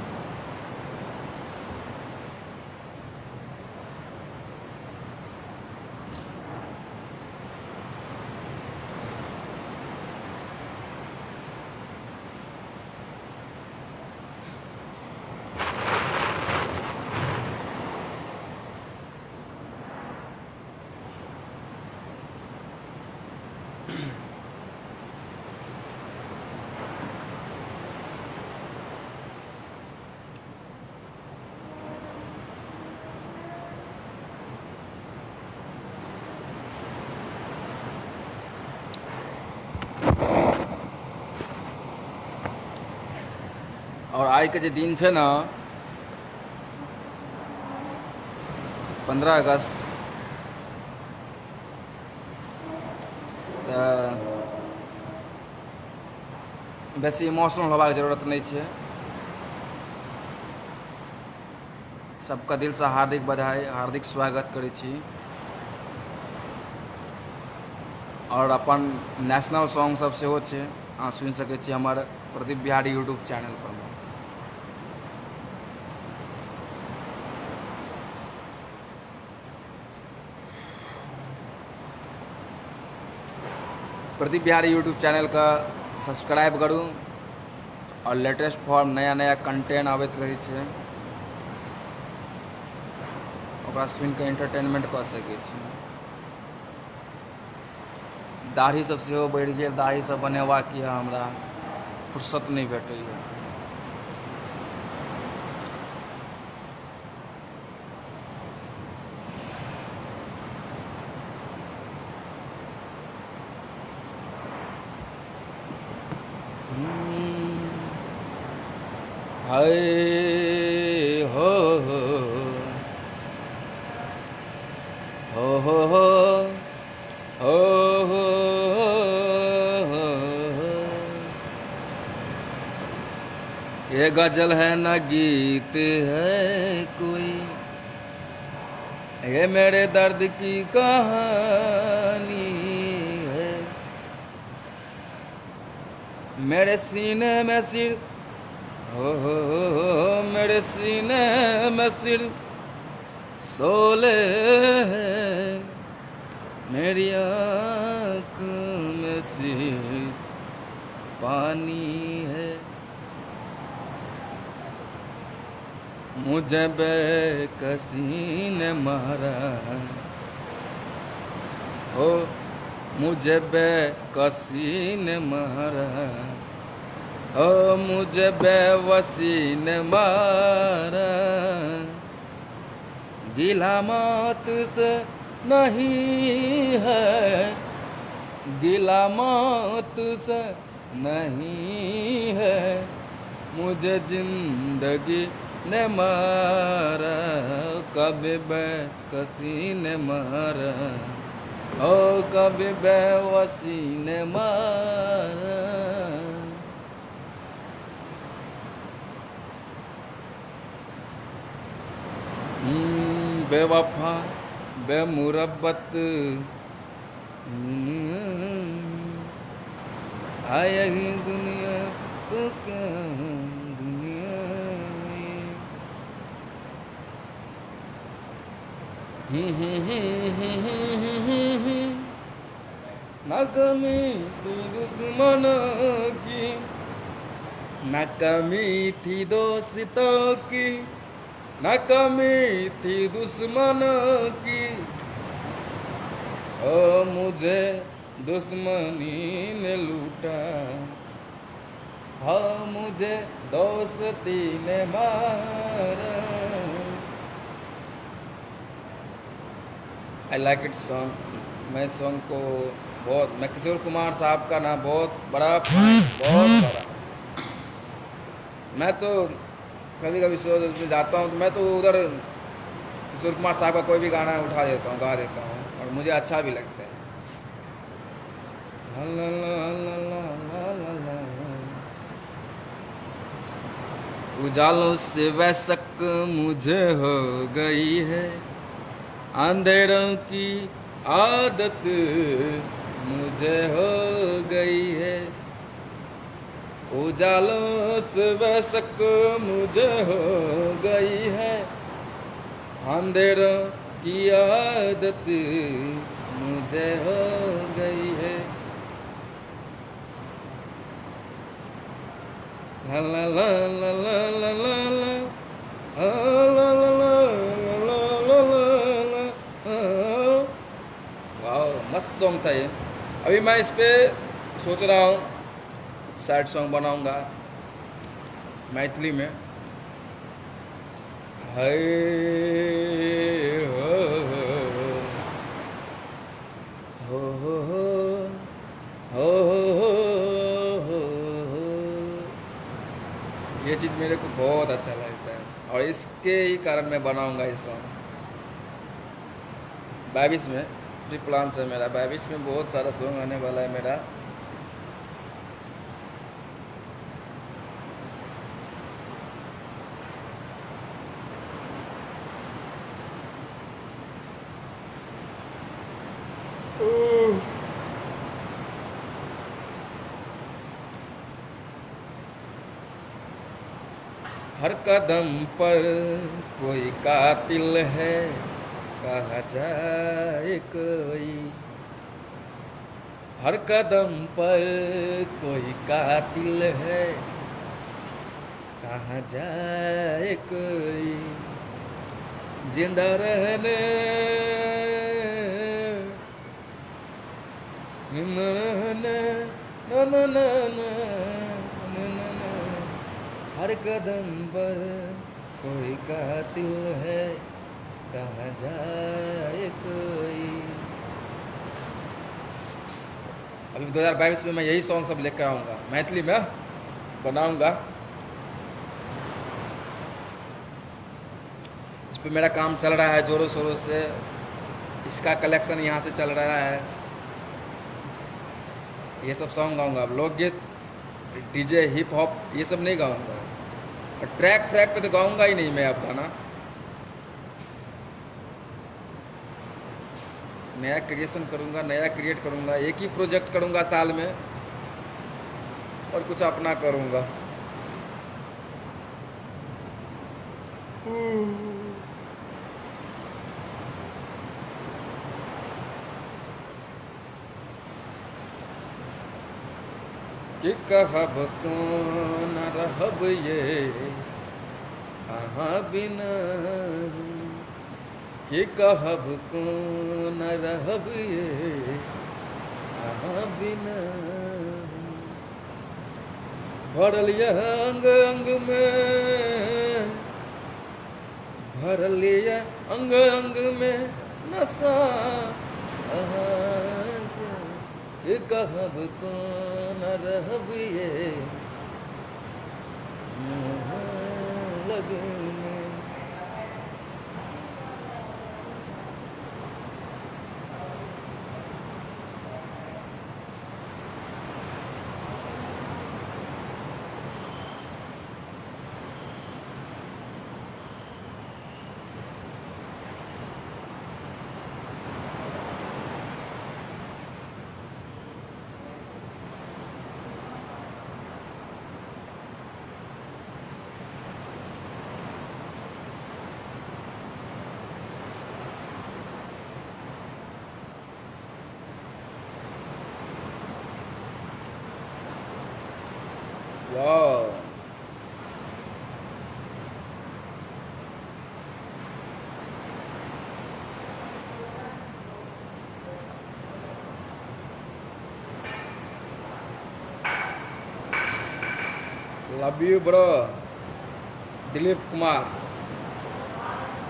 आओर आइके जे दिन छै ने, 15 अगस्त, तऽ बेसी इमोशनल होबाक जरूरत नहि छै। सबके दिलसँ हार्दिक बधाई, हार्दिक स्वागत करै छी। आओर अपन नेशनल सॉन्ग सब सेहो छै, अहाँ सुनि सकै छी हमर प्रदीप बिहारी यूट्यूब चैनल पर मे। प्रदीप बिहारी यूट्यूब चैनलके सब्सक्राइब करू आओर लेटेस्ट फॉर्म नया नया कंटेंट आबैत रहै छै, ओकरा सुनि कऽ एंटरटेनमेंट कऽ सकै छी। दाढ़ी सब सेहो बढ़ि गेल, दाढ़ी सब बनेबाक यऽ, हमरा फुर्सत नहि भेटैए। हाय हो हो हो हो हो हो हो हो। ये गजल है न गीत है कोई, ये मेरे दर्द की कहानी है। मेरे सीने में सिर हो हो हो हो, मेरे सीने में सिर सोले है, मेरी आँख में सिर पानी है। मुझे बेकसी ने मारा हो, मुझे बेकसी ने मारा ओ मुझे बेबसी ने मारा, गिला मौत से नहीं है, गिला मौत से नहीं है, मुझे जिंदगी ने मारा, कभी बेकसी ने मारा, ओ कभी बेवसी ने मारा। बेवफा बेमुरब्बत, आया ही दुनिया तो क्या दुनिया। ना कमी थी दुश्मनों की, ना कमी थी दोस्तों की, ना कमी थी दुश्मनों की, ओ मुझे दुश्मनी ने लूटा, हाँ मुझे दोस्ती ने मारा। I like it song. मैं सॉन्ग को बहुत, मैं किशोर कुमार साहब का ना बहुत बड़ा फैन, बहुत बड़ा। मैं तो कभी कभी शो में जाता हूँ तो मैं तो उधर किशोर कुमार साहब का कोई भी गाना उठा देता हूँ, गा देता हूँ और मुझे अच्छा भी लगता है। ला ला ला ला ला ला ला। उजालों से वैसक मुझे हो गई है, अंधेरों की आदत मुझे हो गई है, उजालों से वैसक मुझे हो गई है, अंधेरों की आदत मुझे हो गई है। ला ला ला ला ला ला ला ला, ला ला ला ला ला ला ला। वाह, मस्त सॉन्ग था ये। अभी मैं इस पे सोच रहा हूँ सैड सॉन्ग बनाऊंगा मैथिली में। हाय हो हो हो हो हो हो। ये चीज़ मेरे को बहुत अच्छा लगता है और इसके ही कारण मैं बनाऊंगा ये सॉन्ग। 22 में प्री प्लान है मेरा, 22 में बहुत सारा सॉन्ग आने वाला है मेरा। हर कदम पर कोई कातिल है, कहा जाए कोई, हर कदम पर कोई कातिल है, कहा जाए कोई, जिंदा रहने जिंदा रहने ना ना ना ना ना ना, हर कदम पर कोई कातिल है, कहाँ जाए कोई। अभी 2022 में मैं यही सॉन्ग सब लेकर आऊँगा, मैथिली में बनाऊँगा। इस पर मेरा काम चल रहा है जोरों शोरों से, इसका कलेक्शन यहाँ से चल रहा है। ये सब सॉन्ग गाऊँगा अब, लोकगीत, डीजे, हिप हॉप ये सब नहीं गाऊँगा, और ट्रैक ट्रैक पे तो गाऊँगा ही नहीं मैं अब गाना। नया क्रिएशन करूँगा, नया क्रिएट करूँगा, एक ही प्रोजेक्ट करूँगा साल में और कुछ अपना करूँगा। कि कहब कोन रहब ये अहाँ बिना, कि कहब कोन रहब ये अहाँ बिना, भरल यऽ अंग अंग मे, भरल यऽ अंग अंग मे नशा अहाँके, कहब कोना रहबियै लगमे। Wow. Love you bro. Dilip Kumar.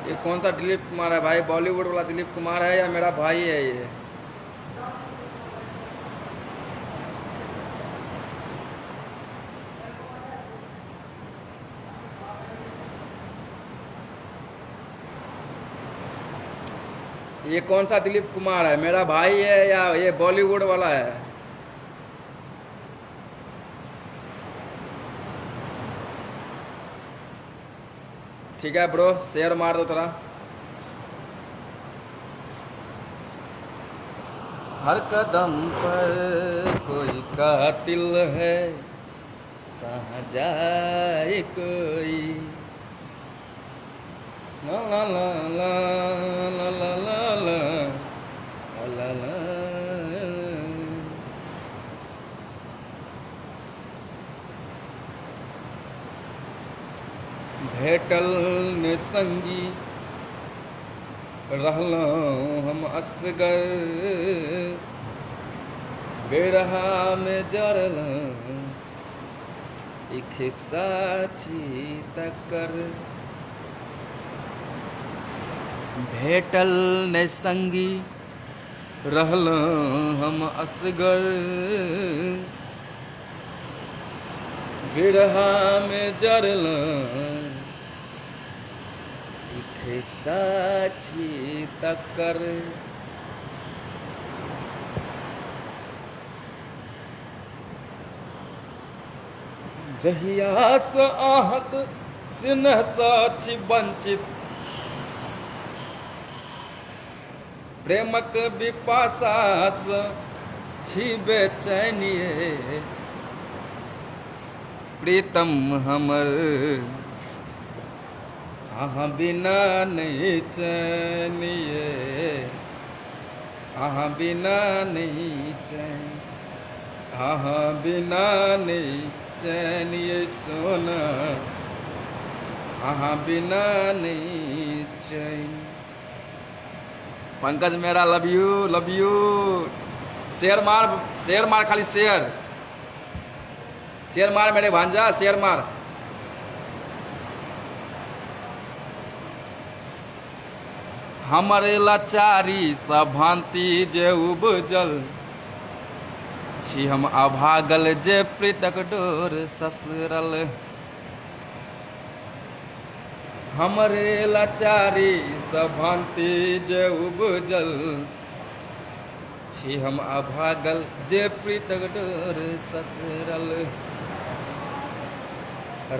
ये कौन सा दिलीप कुमार है भाई? बॉलीवुड वाला दिलीप कुमार है या मेरा भाई है ये? ये कौन सा दिलीप कुमार है? मेरा भाई है या ये बॉलीवुड वाला है? ठीक है ब्रो, शेयर मार दो थोड़ा। हर कदम पर कोई कातिल है, कहाँ जाए कोई। ला ला ला ला ला ला ला ला ला ला। भेटल ने संगी रहलहुँ हम असगर, बेरहामे जरलहुँ ई खिस्सा छी तकर। भेटल ने संगी रहलहुँ हम असगर, बिरहामे जरलहुँ ई खिस्सा छी तकर। जहियासँ अहाँक स्नेहसँ छी वञ्चित, प्रेमक विपासासँ छी बेचैनिये। प्रीतम हमर अहाँ बिना नहि चैनिये, अहाँ बिना नहि चैन, अहाँ बिना नहि चैन ये सोना, अहाँ बिना नहि चैन। पंकज मेरा love you, love you. Share मार, शेयर मार, खाली शेयर, शेयर मार मेरे भांजा, शेयर मार। हमर लाचारी सब भांति जे उपजल, छी हम अभागल जे प्रीतक डोर ससरल। हमरे लाचारी सब भांति जे उपजल, छी हम अभागल जे प्रीतक डोर ससरल।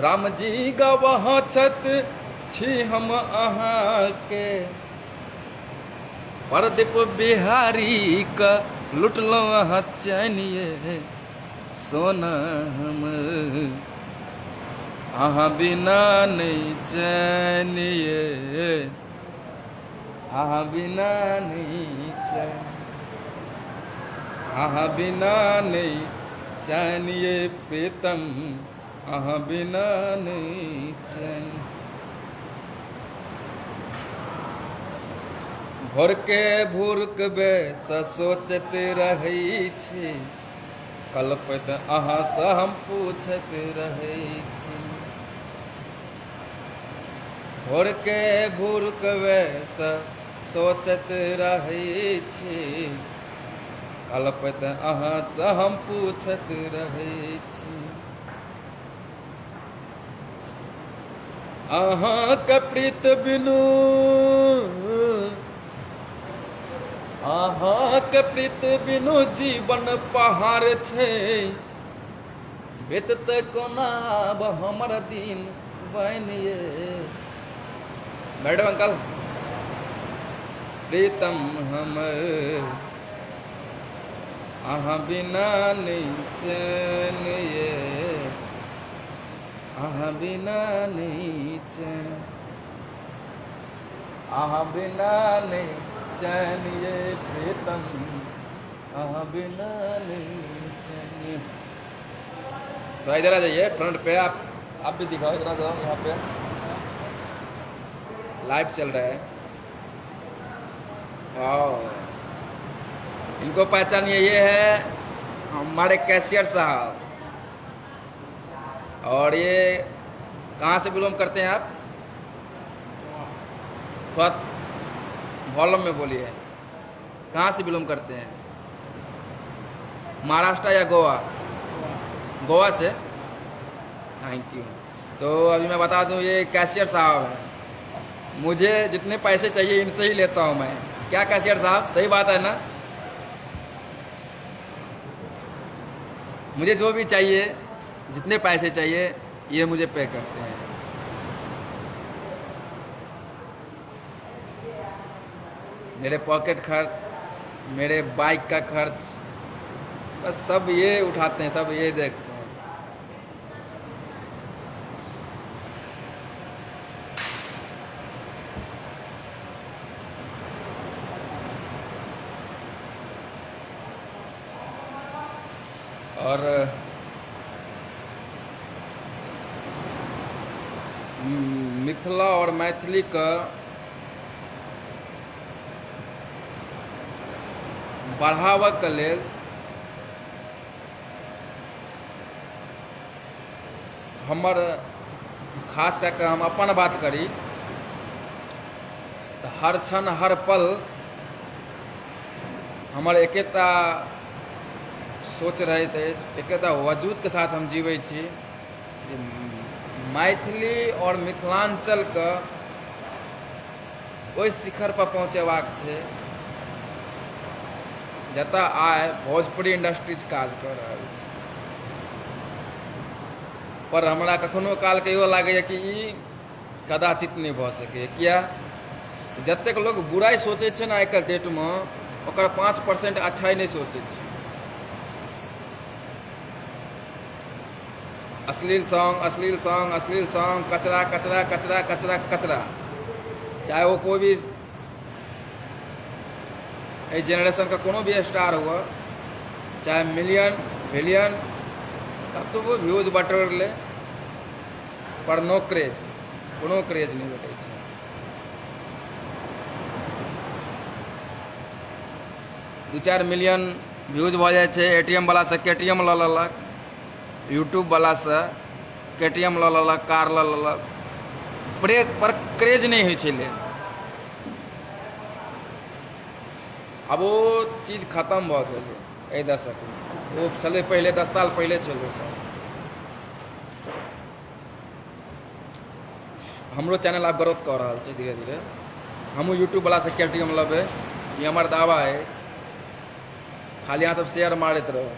रामजी गवाह छथि छी हम अहाँके, प्रदीप बिहारी क लुटलहुँ अहाँ चैनिये सोना हमर, अहाँ बिना नहि चैनिये, अहाँ बिना नहि चैन, अहाँ बिना नहि चैन ये प्रीतम, अहाँ बिना नहि चैन। भोरके भुरकबे सँ सोचैत रहै छी, कलपैत अहाँसँ हम पूछैत रहै छी। भोरके भुरुकबेसँ सोचैत रहै छी, कलपैत अहाँसँ हम पूछैत रहै छी। अहाँके प्रीत बिनु, अहाँके प्रीत बिनु जीवन पहाड़ छै, बिततै कोना आब हमर दिन बनिए। मैडम अंकल प्रीतम हमर अहाँ बिना नहि चैन ये, अहाँ बिना नहि चैन, अहाँ बिना नहि चैन ये प्रीतम, अहाँ बिना नहीं चैन। तो इधर आ जाइए फ्रंट पे, आप भी दिखाओ, इधर आ जाओ। यहाँ पे लाइव चल रहा है। वाह, इनको पहचानिए, ये है हमारे कैशियर साहब। और ये कहाँ से बिलोंग करते हैं आप? थोड़ा वॉल्यूम में बोलिए, कहाँ से बिलोंग करते हैं? महाराष्ट्र या गोवा? गोवा से, thank you. तो अभी मैं बता दूं, ये कैशियर साहब हैं, मुझे जितने पैसे चाहिए इनसे ही लेता हूं मैं। क्या कैशियर साहब, सही बात है ना? मुझे जो भी चाहिए, जितने पैसे चाहिए, ये मुझे पे करते हैं। मेरे पॉकेट खर्च, मेरे बाइक का खर्च, बस सब ये उठाते हैं, सब ये देखते हैं। और मिथिला और मैथिली का बढ़ाबऽके लेल हमर खास कए कऽ हम अपन बात करी तऽ हर क्षण हर पल हमर एकेटा सोच रहैत अछि, एकेटा वजूदके साथ हम जीबै छी जे मैथिली आओर मिथिलाञ्चलके ओहि शिखरपर पहुँचेबाक छै जतऽ आइ भोजपुरी इंडस्ट्रीज काज कऽ रहल छै। पर हमरा कखनो कालके इहो लागैए कि ई कदाचित नहि भऽ सकैए। किया? जतेक लोक बुराइ सोचै छै ने आइके डेटमे, ओकर 5% अच्छाइ नहि सोचै छै। अश्लील सॉन्ग, अश्लील सॉन्ग, अश्लील सॉन्ग, कचरा कचरा कचरा कचरा कचरा, चाहे वो कोई भी एहि जेनरेशनके कोनो भी स्टार हुअ, चाहे मिलियन बिलियन कतबो व्यूज बटोरि ले, पर नो क्रेज, कोनो क्रेज नहि भेटै छै। 2-4 मिलियन व्यूज भऽ जाइ छै, ए टी एम वलासँ के टी एम लऽ लेलक, यूट्यूब वलासँ के टी एम लऽ लेलक, कार लऽ लेलक, पर क्रेज नहि होइ छलै। आब ओ चीज खतम भऽ गेलै एहि दशकमे। ओ छलै पहिले, 10 साल पहिले छलै ओ सब। हमरो चैनल आब ग्रोथ कऽ रहल छै धीरे धीरे। हमहूँ यूट्यूबवलासँ के टी एम लेबै, ई हमर दावा अछि। खाली अहाँ सब शेयर मारैत रहू।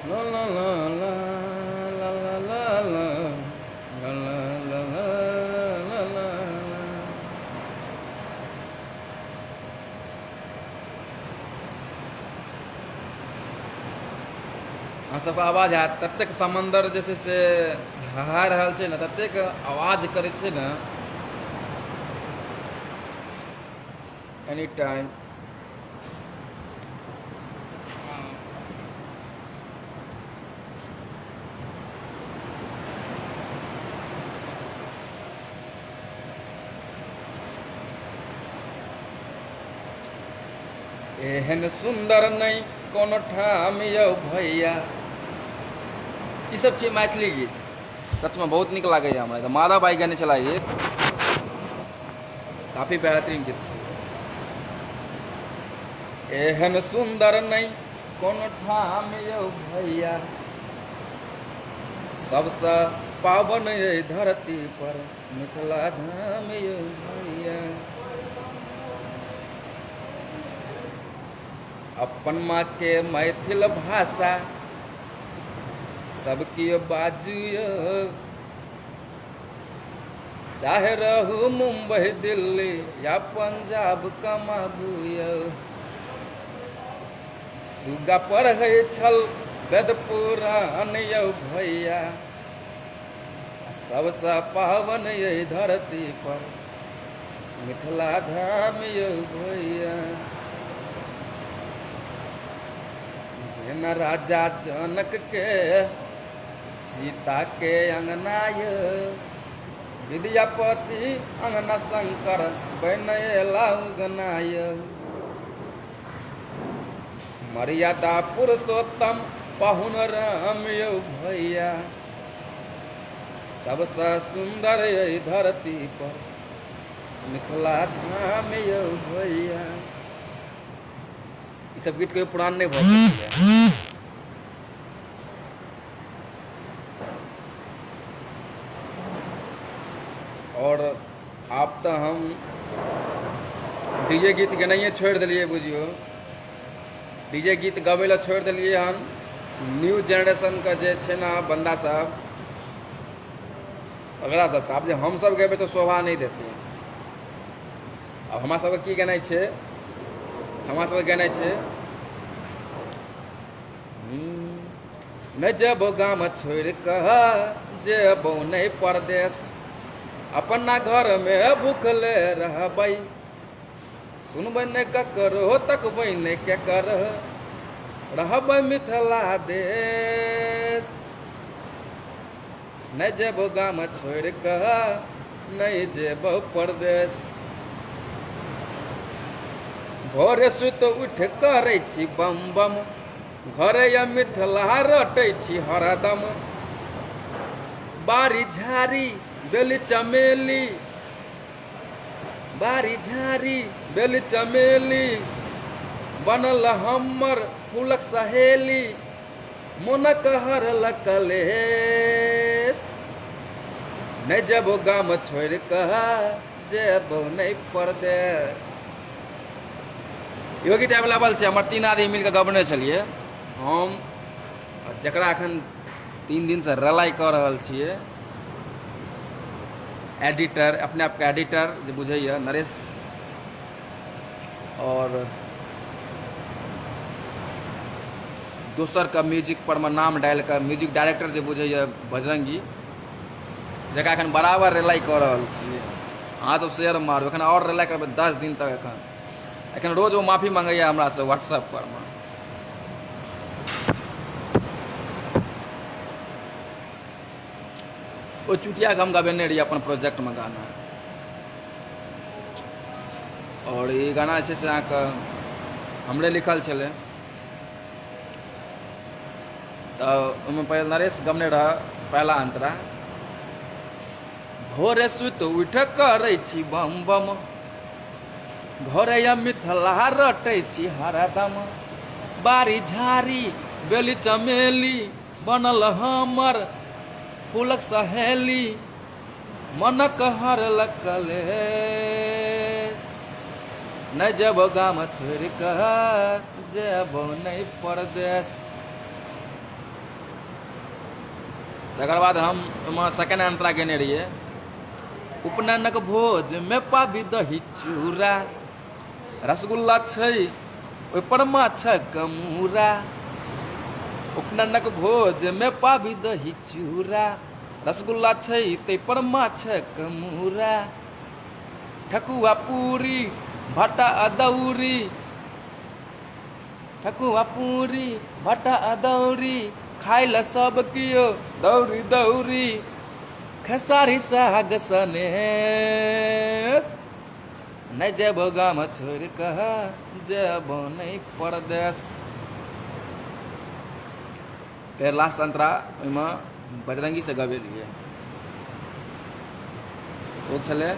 ला ला ला ला ला ला ला ला ला ला ला ला ला ला। अहाँ सबके आवाज हैत ततेक समन्दर जे छै से हहा रहल छै ने, ततेक आवाज करै छै ने। एनी टाइम। एहन सुन्दर नहि कोनो ठाम यौ भैया। ई सब छै मैथिली गीत, सचमे बहुत नीक लागैए हमरा। तऽ माधव भाई गाने छला एक काफी बेहतरीन गीत छै। एहन सुन्दर नहि कोनो ठाम यौ भैया, सबसँ पावन एहि धरती पर मिथिला धाम यौ भैया। अपन माँ के मैथिल भाषा सब कियो बाजू यौ, चाहे रहू मुंबई दिल्ली या पंजाब कमाबू यौ। सुगा पढ़ै छल वेद पुराण यौ भैया, सबसँ पावन एहि धरती पर मिथिला धाम यौ भैया। जेना राजा जनक के सीता के अंगना यौ, विद्यापति अंगना शंकर बन एला उगना यौ। मर्यादा पुरुषोत्तम पाहुन राम यौ भैया, सबसँ सुन्दर एहि धरती पर मिथिला धाम यौ भैया। ई सब गीत कहियो पुरान नहि भऽ सकैए। आओर आब तऽ हम डीजे गीत गेनाइए छोड़ि देलियै, बुझियौ डीजे गीत गबै लए छोड़ि देलियै हन। न्यू जेनरेशनके जे छै ने बन्दा सब, ओकरा सबके आब जे हमसब गेबै तऽ शोभा नहि देतै। आब हमरा सबके की गेनाइ छै, हमरा सबके गेनाइ छै नहि जेबौ गाम छोड़ि कऽ, जेबौ नहि परदेश, अपना घरमे भुखले रहबै, सुनबै नहि ककरो तकबै नहि केकर, रहबै मिथिला देश। नहि जेबौ गाम छोड़ि कऽ, नहि जेबौ परदेश। भोरे सुति उठि करै छी बम बम, घरे या मिथिला रटै छी हरदम। बारी झाड़ी बेली चमेली, बारी झाड़ी बेली चमेली, बनल हमर फूलक सहेली, मोनक हरल कलेश। नहि जेबो गाम छोड़ि कऽ, जेबो नहि परदेश। इहो गीत एवेलेबल छै, हमर 3 आदमी मिलके गबने छलियै हम, जकरा एखन 3 दिनसँ रलाइ कऽ रहल छियै, एडिटर, अपने आपके एडिटर जे बुझैए नरेश, आओर दोसरके म्यूजिक पर मे नाम डालि कऽ म्यूजिक डायरेक्टर जे बुझैए बजरंगी, जकरा एखन बराबर रिलाइ कऽ रहल छियै। अहाँ सब शेयर मारू, एखन आओर रिलाइ करबै 10 दिन तक। एखन एखन रोज ओ माफी मांगैए हमरासँ व्हाट्सएप पर मे। ओ चुटियाके हम गबेने रहियै अपन प्रोजेक्टमे गाना, आओर ई गाना जे छै से अहाँके हमरे लिखल छलै। तऽ ओहिमे पहिले नरेश गबने रहए पहिला अन्तरा। भोरे सुति उठि करै छी बम बम, घरे या मिथिला रटै छी हरदम, बारी झाड़ी बेली चमेली बनल हमर फूलक सहेली, मनक हरल कलेश। नहि जेबो गाम छोड़ि कऽ, जेबो नहि परदेश। तकर बाद हम ओहिमे सेकेंड अंतरा गेने रहियै। उपनयनक भोजमे पाबी दही चूड़ा, रसगुल्ला छै ओहिपर माछक मूड़ा। उपनयनक भोजमे पाबी दही चूड़ा, रसगुल्ला छै ताहिपर माछक मूड़ा। ठकुआ पूरी भट्टा अदौरी ठकुआ पूरी भट्टा अदौरी खाइ लए सब कियो दौड़ी दौड़ी खेसारी साग सनेस नहि जेबो गाम छोड़ि कऽ जेबो नहि परदेश। फेर लास्ट अंतरा ओहिमे बजरंगीसँ गबेलियै, ओ छलै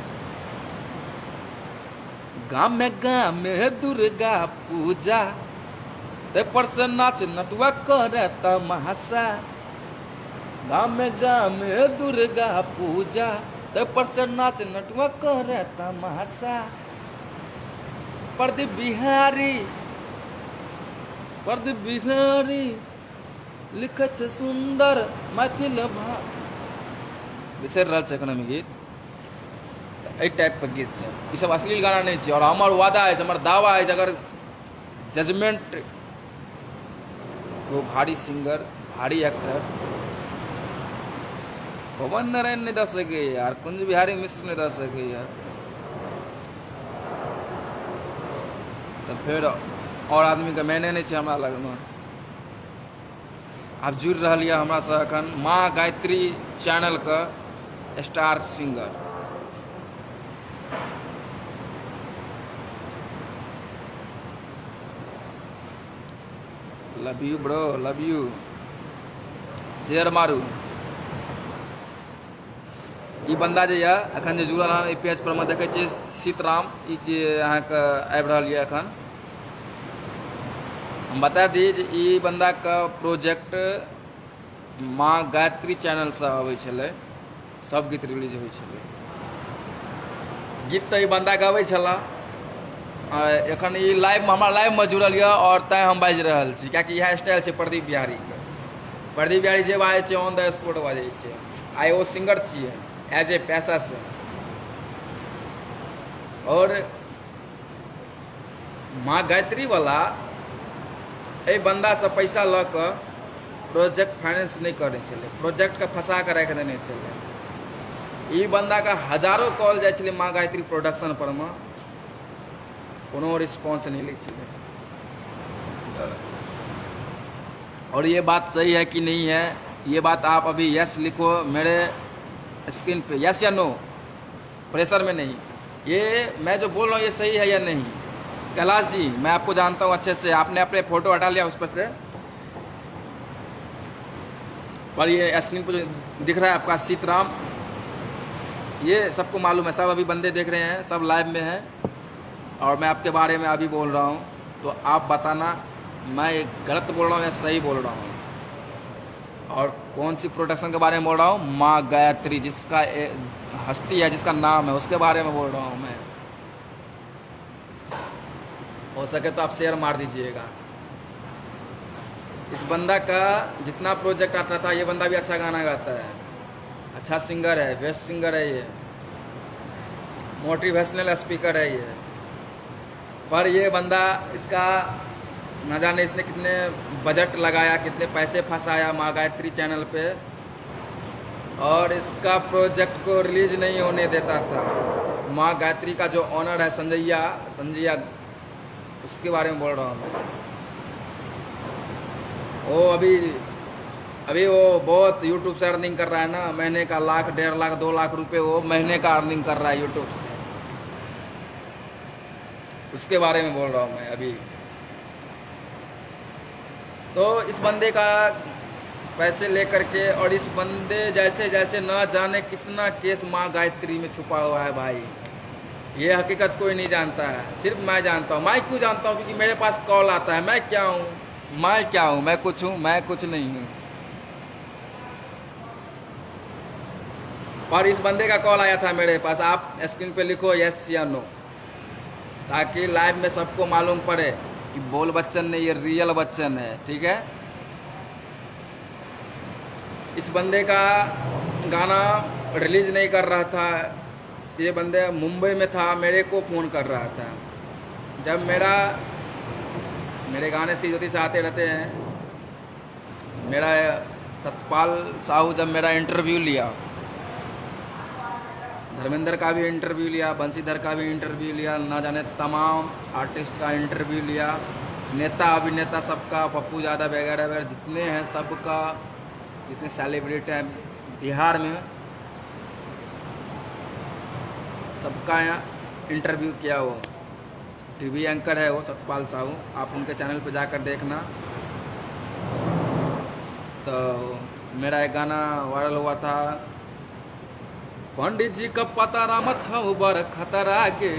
गामे गामे दुर्गा पूजा ताहिपर से नाच नटुआ करे तमाशा, गामे गामे दुर्गा पूजा ताहिपर से नाच नटुआ करे तमाशा, प्रदीप बिहारी प्रदीप बिहारी लिखै छै सुन्दर मैथिल भा बिसरि रहल छै एखन हम गीत। तऽ एहि टाइपके गीत सब ईसब अश्लील गाना नहि छै। आओर हमर वादा अछि, हमर दावा अछि, अगर जजमेंट ओ भारी सिंगर भारी एक्टर पवन नारायण नहि दऽ सकैए यार, कुंज बिहारी मिश्र नहि दऽ सकैए, तऽ फेर आओर आदमीके मायने नहि छै हमरा लगमे। आब जुड़ि रहल यऽ हमरासँ एखन माँ Gayatri चैनलके star singer love you bro, love you, share मारू। ई बन्दा जे यऽ एखन जे जुड़ल हन एहि पेज पर मे देखै छियै सीतराम, ई जे अहाँके आबि रहल यऽ एखन, हम बता दी जे ई बन्दाके प्रोजेक्ट माँ गायत्री चैनलसँ अबै छलै, सब गीत रिलीज होइ छलै। गीत तऽ ई बन्दा गबै छला, एखन ई लाइवमे हमरा लाइवमे जुड़ल यऽ आओर तैँ हम बाजि रहल छी, किएकि इएह स्टाइल छै प्रदीप बिहारीके। प्रदीप बिहारी जे बाजै छै ऑन the spot बाजै छै। आइ ओ सिंगर छियै एज ए पैसासँ। आओर माँ गायत्रीवला एहि बन्दासँ पैसा लऽ कऽ प्रोजेक्ट फाइनेंस नहि करै छलै, प्रोजेक्टके फँसा कऽ राखि देने छलै। ई बन्दाके हजारो कॉल जाइ छलै माँ गायत्री प्रोडक्शन परमे, कोनो रिस्पॉन्स नहि लै छलै। और ये बात सही है कि नहीं है, ये बात आप अभी यस लिखो मेरे स्क्रीन पे, यस या नो, प्रेशर में नहीं। ये मैं जो बोल रहा हूँ ये सही है या नहीं? कैलाश जी मैं आपको जानता हूँ अच्छे से, आपने अपने फोटो हटा लिया उस पर से, पर ये स्क्रीन पर जो दिख रहा है आपका सीतराम, ये सबको मालूम है, सब अभी बंदे देख रहे हैं, सब लाइव में हैं, और मैं आपके बारे में अभी बोल रहा हूँ, तो आप बताना मैं गलत बोल रहा हूँ या सही बोल रहा हूँ। और कौन सी प्रोडक्शन के बारे में बोल रहा हूँ? माँ गायत्री, जिसका हस्ती है, जिसका नाम है, उसके बारे में बोल रहा हूँ मैं। हो सके तो आप शेयर मार दीजिएगा। इस बंदा का जितना प्रोजेक्ट आता था, ये बंदा भी अच्छा गाना गाता है, अच्छा सिंगर है, बेस्ट सिंगर है, ये मोटिवेशनल स्पीकर है ये। पर ये बंदा इसका न जाने इसने कितने बजट लगाया, कितने पैसे फंसाया माँ गायत्री चैनल पे, और इसका प्रोजेक्ट को रिलीज नहीं होने देता था। माँ गायत्री का जो ऑनर है संजैया, संजैया उसके बारे में बोल रहा हूँ मैं। वो अभी अभी वो बहुत यूट्यूब से अर्निंग कर रहा है ना, महीने का लाख, 1.5 लाख, 2 लाख रुपए वो महीने का अर्निंग कर रहा है यूट्यूब से, उसके बारे में बोल रहा हूँ मैं अभी। तो इस बंदे का पैसे लेकर के, और इस बंदे जैसे जैसे ना जाने कितना केस माँ गायत्री में छुपा हुआ है भाई, ये हकीकत कोई नहीं जानता है, सिर्फ मैं जानता हूँ। मैं क्यों जानता हूँ? क्योंकि मेरे पास कॉल आता है। मैं क्या हूँ, मैं क्या हूँ, मैं कुछ हूँ, मैं कुछ नहीं हूँ। पर इस बंदे का कॉल आया था मेरे पास, आप स्क्रीन पे लिखो यस या नो, ताकि लाइव में सबको मालूम पड़े कि बोल बच्चन नहीं, ये रियल बच्चन है, ठीक है। इस बंदे का गाना रिलीज नहीं कर रहा था, ये बंदे मुंबई में था, मेरे को फ़ोन कर रहा था। जब मेरे गाने श्री ज्योति से आते रहते हैं, मेरा सतपाल साहू जब मेरा इंटरव्यू लिया धर्मेंद्र का भी इंटरव्यू लिया, बंशीधर का भी इंटरव्यू लिया, ना जाने तमाम आर्टिस्ट का इंटरव्यू लिया, नेता अभिनेता सबका, पप्पू यादव वगैरह वगैरह जितने हैं सबका, जितने सेलिब्रिटी हैं बिहार में सबका यहाँ इंटरव्यू किया। वो टीवी एंकर है वो सतपाल साहू, आप उनके चैनल पे जाकर देखना। तो मेरा एक गाना वायरल हुआ था, पंडित जी का पता राम छौ बर खतरा गे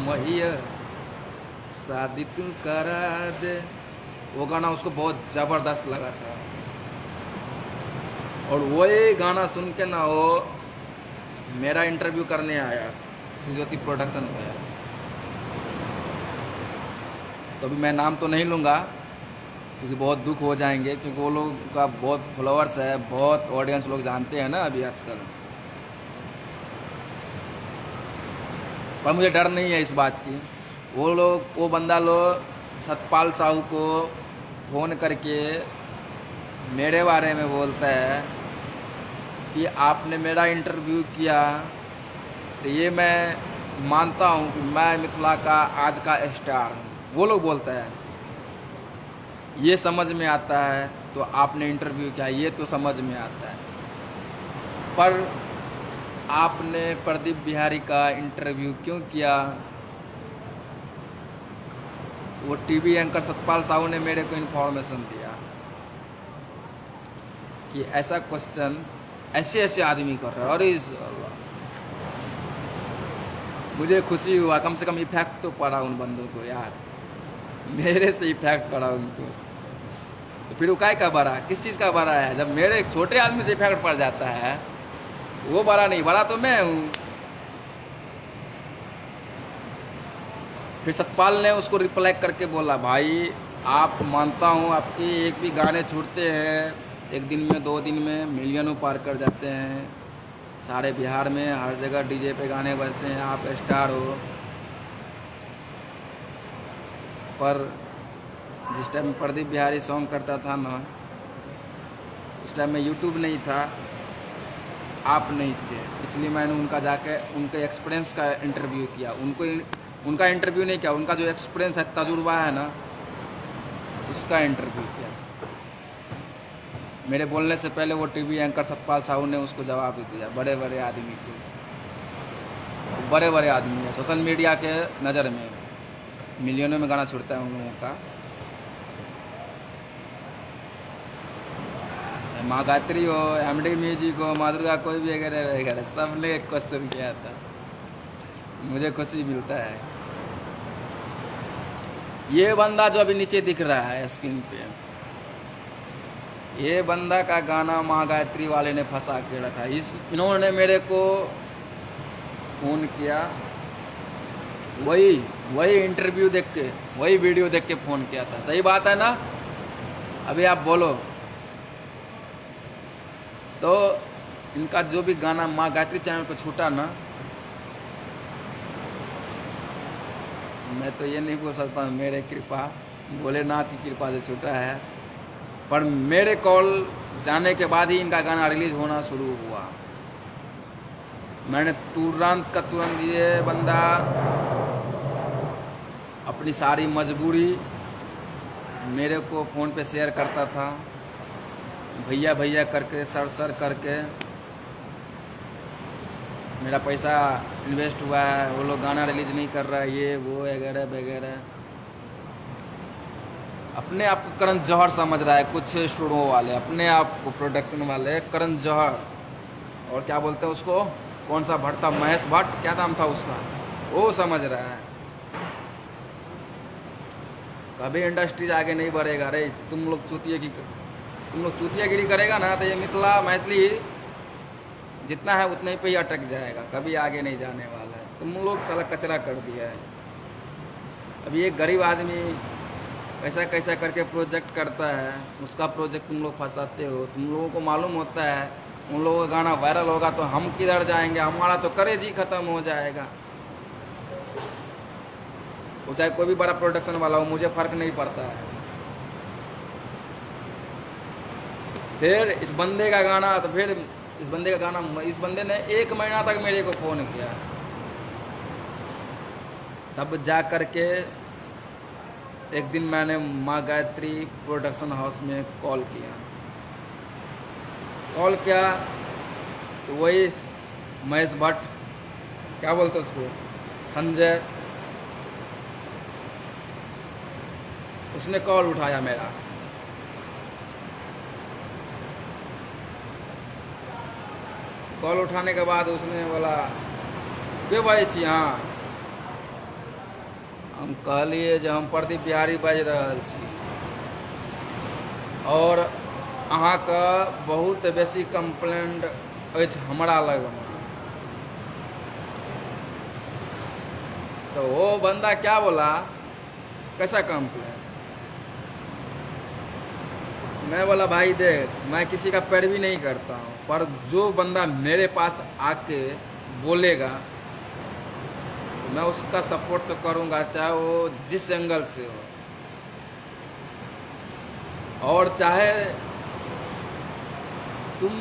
मैया शादी तू करा दे। वो गाना उसको बहुत ज़बरदस्त लगा था और वही गाना सुन के ना वो मेरा इंटरव्यू करने आया श्री ज्योति प्रोडक्शन पे। तो अभी मैं नाम तो नहीं लूँगा क्योंकि बहुत दुख हो जाएंगे, क्योंकि वो लोग का बहुत फॉलोअर्स है, बहुत ऑडियंस लोग जानते हैं ना अभी आजकल। पर मुझे डर नहीं है इस बात की। वो लोग, वो बंदा लोग सतपाल साहू को फ़ोन करके मेरे बारे में बोलता है कि आपने मेरा इंटरव्यू किया तो ये मैं मानता हूँ कि मैं मिथिला का आज का स्टार हूँ। वो लोग बोलता है, ये समझ में आता है तो आपने इंटरव्यू किया ये तो समझ में आता है, पर आपने प्रदीप बिहारी का इंटरव्यू क्यों किया? वो टीवी एंकर सतपाल साहू ने मेरे को इन्फॉर्मेशन दिया कि ऐसा क्वेश्चन ऐसे ऐसे आदमी कर रहा है। अरे मुझे खुशी हुआ, कम से कम इफेक्ट तो पड़ा उन बंदों को यार, मेरे से इफेक्ट पड़ा उनको। तो फिर वो काय का बड़ा, किस चीज़ का बड़ा है? जब मेरे एक छोटे आदमी से इफेक्ट पड़ जाता है वो बड़ा नहीं, बड़ा तो मैं हूँ। फिर सतपाल ने उसको रिप्लाई करके बोला, भाई आप मानता हूँ आपके एक भी गाने छूटते हैं एक दिन में दो दिन में मिलियनों पार कर जाते हैं, सारे बिहार में हर जगह डीजे पे गाने बजते हैं, आप स्टार हो। पर जिस टाइम प्रदीप बिहारी सॉन्ग करता था ना, उस टाइम में यूट्यूब नहीं था, आप नहीं थे, इसलिए मैंने उनका जाके उनके एक्सपीरियंस का इंटरव्यू किया। उनको उनका इंटरव्यू नहीं किया, उनका जो एक्सपीरियंस है, तजुर्बा है ना, उसका इंटरव्यू किया। मेरे बोलने से पहले वो टीवी एंकर सतपाल साहू ने उसको जवाब दिया। बड़े बड़े आदमी के, बड़े बड़े आदमी है सोशल मीडिया के नज़र में, मिलियनों में गाना छूटता है उन लोगों का। माँ गायत्री हो, एमडी म्यूजिक हो, माँ दुर्गा, कोई भी वगैरह वगैरह, सब ने एक क्वेश्चन किया था। मुझे खुशी मिलता है। ये बंदा जो अभी नीचे दिख रहा है स्क्रीन पे, ये बंदा का गाना माँ गायत्री वाले ने फंसा के रखा। इस इन्होंने मेरे को फ़ोन किया, वही वही इंटरव्यू देख के, वही वीडियो देख के फ़ोन किया था। सही बात है ना? अभी आप बोलो तो इनका जो भी गाना माँ गायत्री चैनल पर छूटा ना, मैं तो ये नहीं बोल सकता मेरे कृपा, भोलेनाथ की कृपा से छूटा है, पर मेरे कॉल जाने के बाद ही इनका गाना रिलीज होना शुरू हुआ। मैंने तुरंत का तुरंत ये बंदा अपनी सारी मजबूरी मेरे को फ़ोन पे शेयर करता था, भैया भैया करके, सर सर करके, मेरा पैसा इन्वेस्ट हुआ है, वो लोग गाना रिलीज नहीं कर रहा है, ये वो वगैरह वगैरह। अपने आप को करण जौहर समझ रहा है कुछ स्टूडियो वाले, अपने आप को प्रोडक्शन वाले करण जौहर, और क्या बोलते हैं उसको, कौन सा भट्ट था, महेश भट्ट, क्या नाम था उसका, वो समझ रहा है। कभी इंडस्ट्रीज आगे नहीं बढ़ेगा। अरे तुम लोग चूतिए की, तुम लोग चूतियागिरी करेगा ना तो ये मिथिला मैथिली जितना है उतने ही पे ही अटक जाएगा, कभी आगे नहीं जाने वाला है। तुम लोग साला कचरा कर दिया है। अब ये गरीब आदमी कैसा कैसा करके प्रोजेक्ट करता है, उसका प्रोजेक्ट तुम लोग फंसाते हो। तुम लोगों को मालूम होता है उन लोगों का गाना वायरल होगा तो हम किधर जाएंगे, हमारा तो करेज ही ख़त्म हो जाएगा। वो चाहे कोई भी बड़ा प्रोडक्शन वाला हो, मुझे फ़र्क नहीं पड़ता है। फिर इस बंदे का गाना तो फिर इस बंदे का गाना, इस बंदे ने 1 महीना तक मेरे को फ़ोन किया, तब जा कर के एक दिन मैंने माँ गायत्री प्रोडक्शन हाउस में कॉल किया। कॉल किया तो वही महेश भट्ट, क्या बोलते उसको, संजय, उसने कॉल उठाया मेरा। कॉल उठाने के बाद उसने बोला, के बाजै छी अहाँ? हम कहलिए जे हम प्रदीप बिहारी बाजि रहल छी और अहाँके बहुत बेसी कम्प्लेंट अछि हमरा लगमे। तो वो बंदा क्या बोला, कैसा कंप्लेंट? मैं बोला भाई देख, मैं किसी का पैरवी नहीं करता हूँ, पर जो बंदा मेरे पास आके बोलेगा तो मैं उसका सपोर्ट तो करूँगा, चाहे वो जिस एंगल से हो और चाहे तुम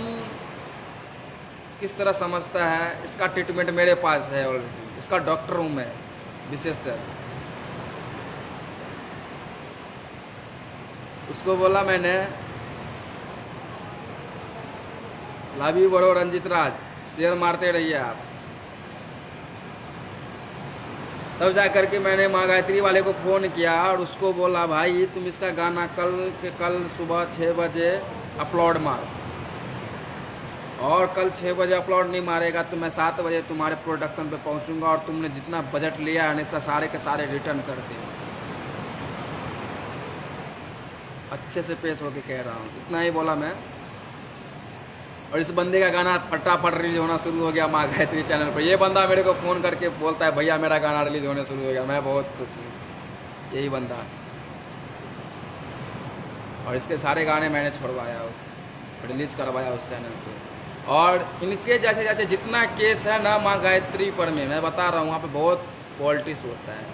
किस तरह समझता है। इसका ट्रीटमेंट मेरे पास है ऑलरेडी, इसका डॉक्टर हूँ मैं, विशेष। उसको बोला मैंने, love you bro Ranjit Raj, share मारते रहिए आप। तब जा कर के मैंने माँ गायत्री वाले को फ़ोन किया और उसको बोला, भाई तुम इसका गाना कल के कल सुबह 6 बजे अपलोड मारो, और कल 6 बजे अपलोड नहीं मारेगा तो मैं 7 बजे तुम्हारे प्रोडक्शन पे पहुंचूंगा और तुमने जितना बजट लिया है ना इसका सारे के सारे रिटर्न कर दे। अच्छे से पेश होके कह रहा हूँ, इतना ही बोला मैं। और इस बंदे का गाना फटाफट रिलीज होना शुरू हो गया माँ गायत्री चैनल पर। ये बंदा मेरे को फ़ोन करके बोलता है, भैया मेरा गाना रिलीज होने शुरू हो गया। मैं बहुत खुश हूँ, यही बंदा। और इसके सारे गाने मैंने छोड़वाया, उस रिलीज़ करवाया उस चैनल पे। और इनके जैसे जैसे जितना केस है ना माँ गायत्री पर में, मैं बता रहा हूँ, वहाँ पे बहुत पॉलिटिक्स होता है।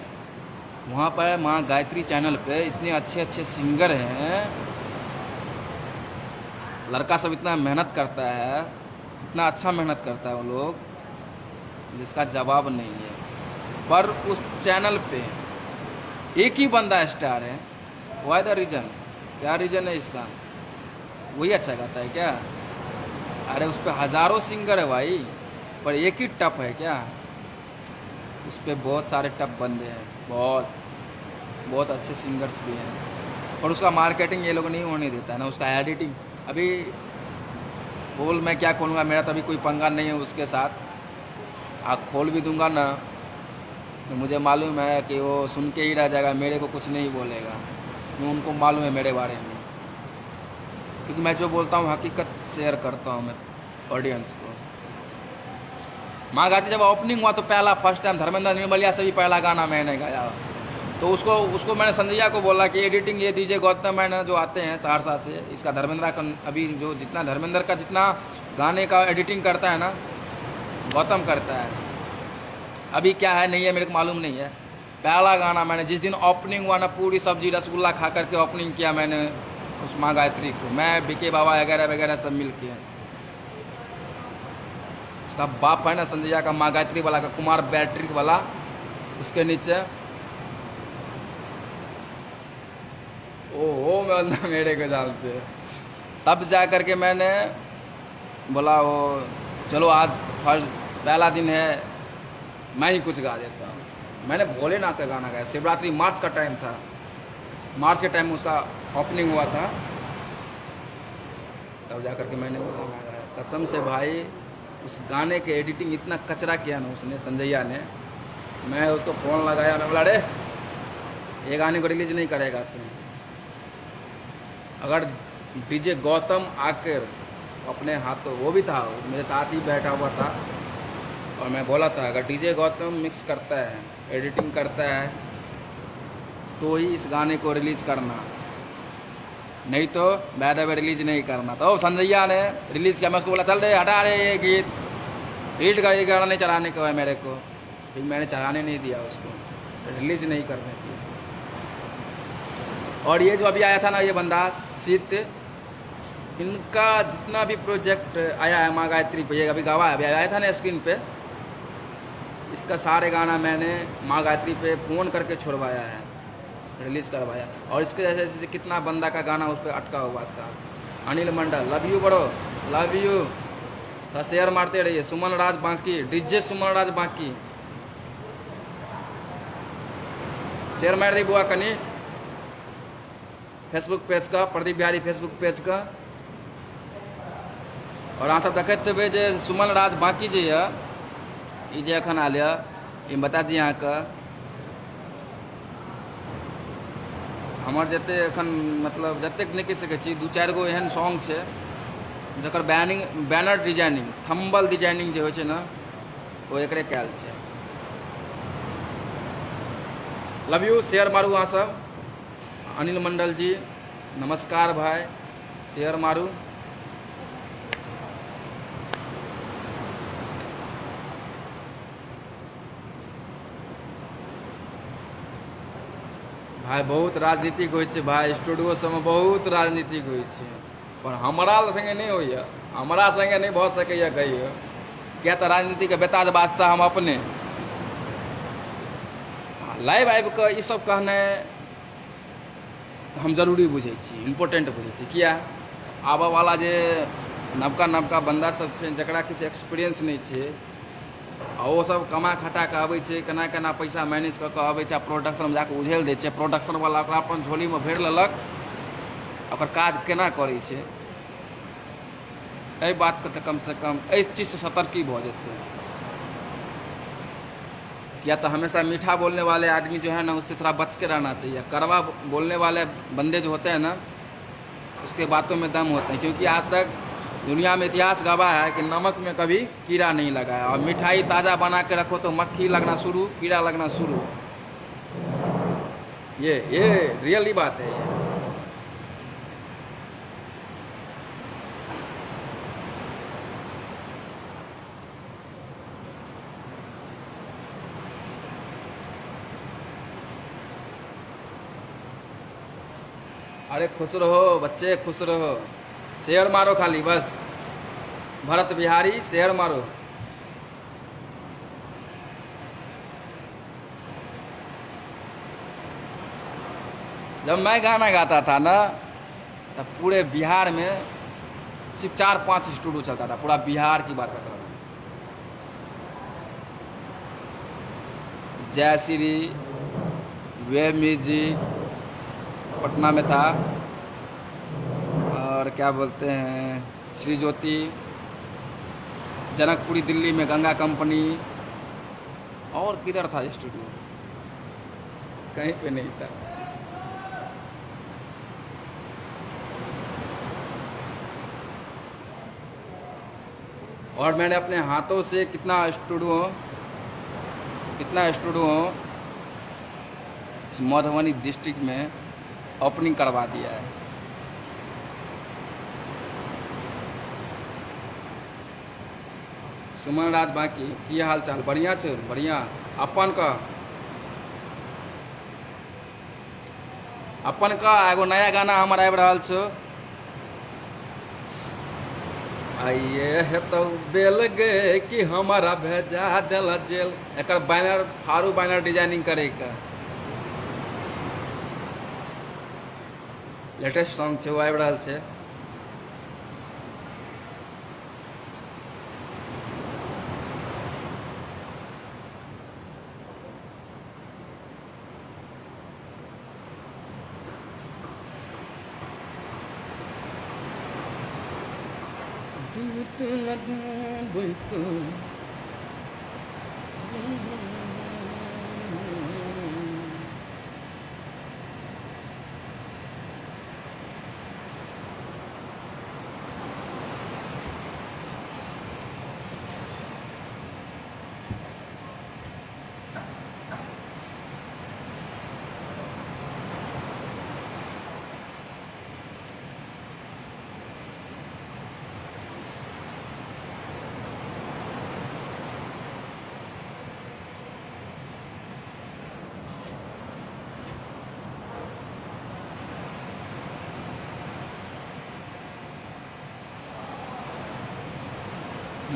वहाँ पर माँ गायत्री चैनल पे इतने अच्छे अच्छे सिंगर हैं, लड़का सब इतना मेहनत करता है, इतना अच्छा मेहनत करता है वो लोग, जिसका जवाब नहीं है। पर उस चैनल पे एक ही बंदा स्टार है। Why the reason? क्या रीज़न है इसका? वही अच्छा गाता है क्या? अरे उस पर हज़ारों सिंगर है भाई, पर एक ही टप है क्या? उस पर बहुत सारे टप बंदे हैं, बहुत बहुत अच्छे सिंगर्स भी हैं, पर उसका मार्केटिंग ये लोग नहीं होने देता है ना, उसका एडिटिंग। अभी बोल मैं क्या खोलूँगा, मेरा तो अभी कोई पंगा नहीं है उसके साथ। आग खोल भी दूंगा ना तो मुझे मालूम है कि वो सुन के ही रह जाएगा, मेरे को कुछ नहीं बोलेगा। उनको मालूम है मेरे बारे में, क्योंकि मैं जो बोलता हूँ हकीकत शेयर करता हूँ मैं ऑडियंस को। माँ गायत्री जब ओपनिंग हुआ तो पहला फर्स्ट टाइम धर्मेंद्र निर्मलिया से भी पहला गाना मैंने गाया। तो उसको उसको मैंने संजय को बोला कि एडिटिंग ये दीजिए गौतम है ना जो आते हैं सहरसा से, इसका धर्मेंद्र का अभी जो जितना धर्मेंद्र का जितना गाने का एडिटिंग करता है ना गौतम करता है, अभी क्या है नहीं है मेरे को मालूम नहीं है। पहला गाना मैंने जिस दिन ओपनिंग हुआ ना पूरी सब्जी रसगुल्ला खा करके ओपनिंग किया मैंने उस माँ गायत्री को, मैं बीके बाबा वगैरह वगैरह सब मिल के। उसका बाप है ना संजय का माँ गायत्री वाला का कुमार बैटरी वाला, उसके नीचे ओ हो मैं मेरे को जानते। तब जा कर के मैंने बोला वो चलो आज फर्स्ट पहला दिन है मैं ही कुछ गा देता हूँ। मैंने भोलेनाथ का गाना गाया, शिवरात्रि मार्च का टाइम था, मार्च के टाइम उसका ओपनिंग हुआ था। तब जा कर के मैंने वो गाना गाया। कसम से भाई उस गाने के एडिटिंग इतना कचरा किया ना उसने संजैया ने। मैं उसको फ़ोन लगाया, मैं बोला अरे ये गाने को रिलीज़ नहीं करेगा तुम, अगर डीजे गौतम आकर अपने हाथों, वो भी था मेरे साथ ही बैठा हुआ था, और मैं बोला था अगर डीजे गौतम मिक्स करता है एडिटिंग करता है तो ही इस गाने को रिलीज़ करना, नहीं तो बाय the way release नहीं करना। तो संजैया ने रिलीज़ किया, मैं उसको बोला चल रे हटा रे ये गीत, रिलीज कर, ये गाना नहीं चलाने को है मेरे को। फिर मैंने चलाने नहीं दिया उसको, रिलीज़ नहीं करने दिया। और ये जो अभी आया था ना ये बंदा शीत, इनका जितना भी प्रोजेक्ट आया है माँ गायत्री पे, ये अभी गवा है, अभी आया था ना स्क्रीन पे, इसका सारे गाना मैंने माँ गायत्री पे फ़ोन करके छोड़वाया है, रिलीज़ करवाया। और इसके जैसे जैसे कितना बंदा का गाना उस पर अटका हुआ था। Anil Mandal love you bro, love you, थोड़ा शेयर मारते रहिए। सुमन राज बांकी, डीजे सुमन राज बांकी, शेयर मार दी बुआ कनी फेसबुक पेज का, प्रदीप बिहारी फेसबुक पेज का। और अहाँ सब देखैत हेबै जे सुमन राज बांकी जे यऽ, ई जे एखन आयल यऽ, ई बता दी अहाँके हमर जते एखन मतलब जतेक नहि कहि सकै छी, 2-4 गो एहन सॉन्ग छै जकर बैनर डिजाइनिंग, थम्बल डिजाइनिंग जे होइ छै ने, ओ एकरे कयल छै। लव you, share मारू अहाँ सब। अनिल मंडल जी नमस्कार भाई, शेयर मारू। भाई बहुत राजनीतिक होइ छै भाई, स्टूडियो सबमे बहुत राजनीतिक होइ छै, पर हमरा संगे नहि होइए, हमरा संगे नहि भऽ सकैए कहियो, किया तऽ राजनीतिके बेताज बादशाह हम अपने। लाइव आबि कऽ ई सब कहनाइ हम जरूरी बुझै छी, इम्पोर्टेंट बुझै छी। किया आबऽवला जे नवका नवका बन्दा सब छै, जकरा किछु एक्सपीरियंस नहि छै, आ ओ सब कमा खटा कऽ अबै छै, केना केना पैसा मैनेज कऽ कऽ अबै छै, आ प्रोडक्शनमे जाकऽ उझेल दै छै, प्रोडक्शनवला ओकरा अपन झोलीमे भरि लेलक, ओकर काज केना करै छै, एहि बातके तऽ कमसँ कम एहि चीजसँ सतर्की भऽ जेतै। किया तऽ हमेशा मीठा बोलने वाले आदमी जो है ना, उससे थोड़ा बच के रहना चाहिए। कड़वा बोलने वाले बंदे जो होते हैं ना, उसके बातों में दम होते हैं, क्योंकि आज तक दुनिया में इतिहास गवाह है कि नमक में कभी कीड़ा नहीं लगा है, और मिठाई ताज़ा बना के रखो तो मक्खी लगना शुरू, कीड़ा लगना शुरू। ये रियली बात है ये। अरे खुश रहो बच्चे, खुश रहो, शेयर मारो खाली बस। भरत बिहारी शेयर मारो। जब मैं गाना गाता था ना, तब पूरे बिहार में सिर्फ 4-5 स्टूडियो चलता था, पूरा बिहार की बात बता रहा हूँ। जय श्री वे म्यूजिक पटना में था, और क्या बोलते हैं श्री ज्योति, जनकपुरी दिल्ली में गंगा कंपनी, और किधर था स्टूडियो, कहीं पे नहीं था। और मैंने अपने हाथों से कितना स्टूडियो इस मधुबनी डिस्ट्रिक्ट में ओपनिंग करवा दिया है। सुमन राज बाकी की हाल चाल, बढ़िया छे, बढ़िया। अपन का, अपन का एगो नया गाना हमर आबि रहल छो, आइए हे तो बेल गे कि हमारा भेजा देला जेल। एकर बैनर फारू बैनर डिजाइनिंग करे के लेटेस्ट सॉन्ग छे, ओ आबि रहल छे।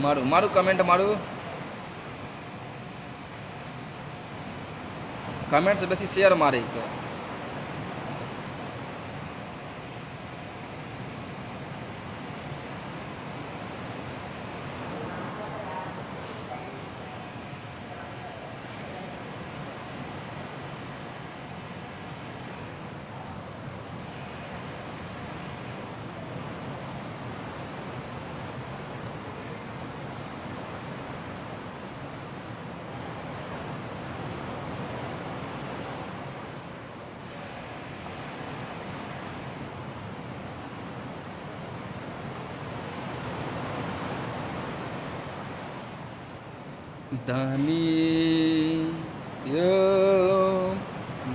मारू मारू कमेंट मारू, कमेंट से बेसी शेयर मारैके। दानी यो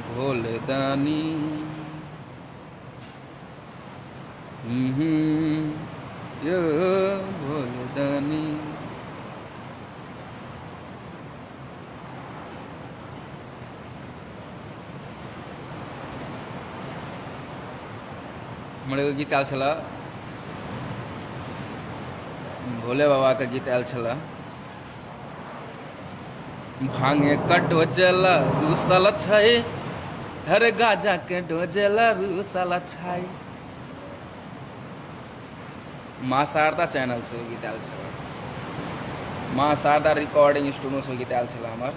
भोले दानी, यो भोले दानी। हमर एगो गीत आयल छलै, भोले बाबाके गीत आयल छलै। भांगे का डोजला रूसल छै, हर गाजा के डोजला रूसल छै। माँ शारदा चैनल से गीत आयल छलै, माँ शारदा रिकॉर्डिंग स्टूडियो से गीत आयल छलै हमर।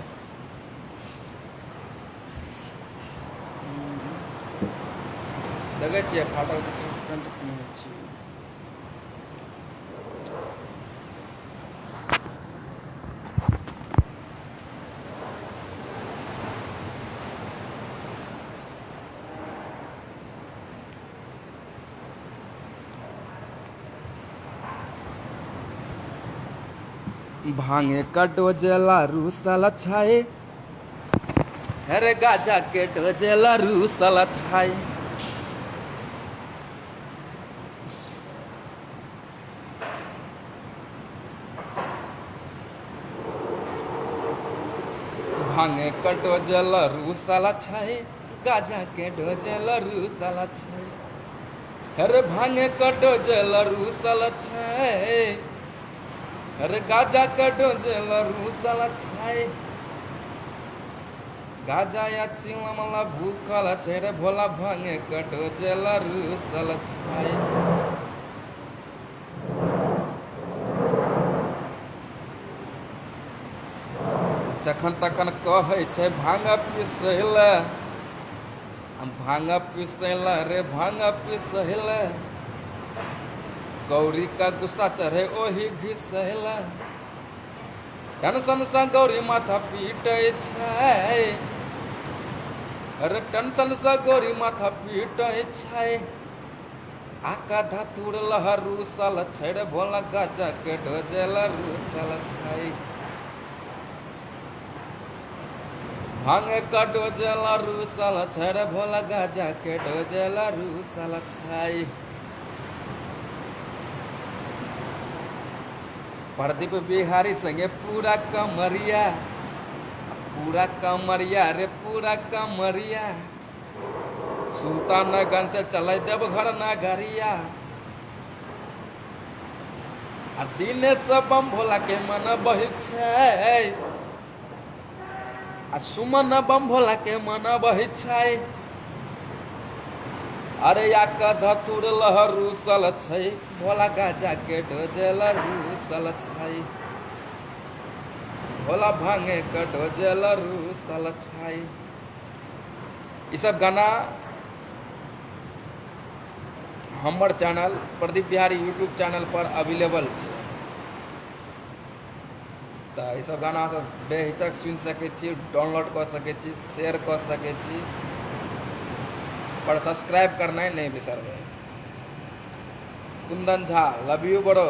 देखै छियै फाटल पेंट पहिने छी। भांगे का डोजला रूसल छै, अरे गाजा के डोजला रूसल छै। भांगे का डोजला रूसल छै, गाजा के डोजला रूसल छै। अरे भांगे का डोजला रूसल छै, अरे गाजा के डोजला रूसल छै। गाजा या चिलमला भूखल छै रे भोला, भांगे के डोजला रूसल छै। जखन तखन कहै छै भांग पिसै लए, भांग पिसै लए रे भांग पिसै लए। गौरी का गुस्सा चढ़े ओही घिसै लए, टेंशन सँ गौरी माथा पीटै छै। अरे टेंशन सँ गौरी माथा पीटै छै। आका धतूर लहर रूसल छै रे भोला, गाजा के डोजला रूसल छै। भांगे का डोजला रूसल छै रे भोला, गाजा के डोजला रूसल छै। प्रदीप बिहारी संगे पूरा कमरिया, पूरा कमरिया रे पूरा कमरिया। सुल्तानगंज से चलै देवघर नगरिया। आ दिनेश बम भोला के मन बहि छै, आ सुमन बम भोला के मन बहि छै। अरे या का धतूर लहर रूसल छै, भोला गाजा के डोजला रूसल छै। भोला भांगे के डोजला रूसल छै। ई सब गाना हमर channel Pradeep Bihari YouTube channel पर अवेलेबल छै। तऽ ई सब गाना सब बेहिचक सुनि सकै छी, डाउनलोड कऽ सकै छी, शेयर कऽ सकै छी, पर सब्सक्राइब करनाइ नहि बिसरबै। कुंदन झा लव you बड़ो,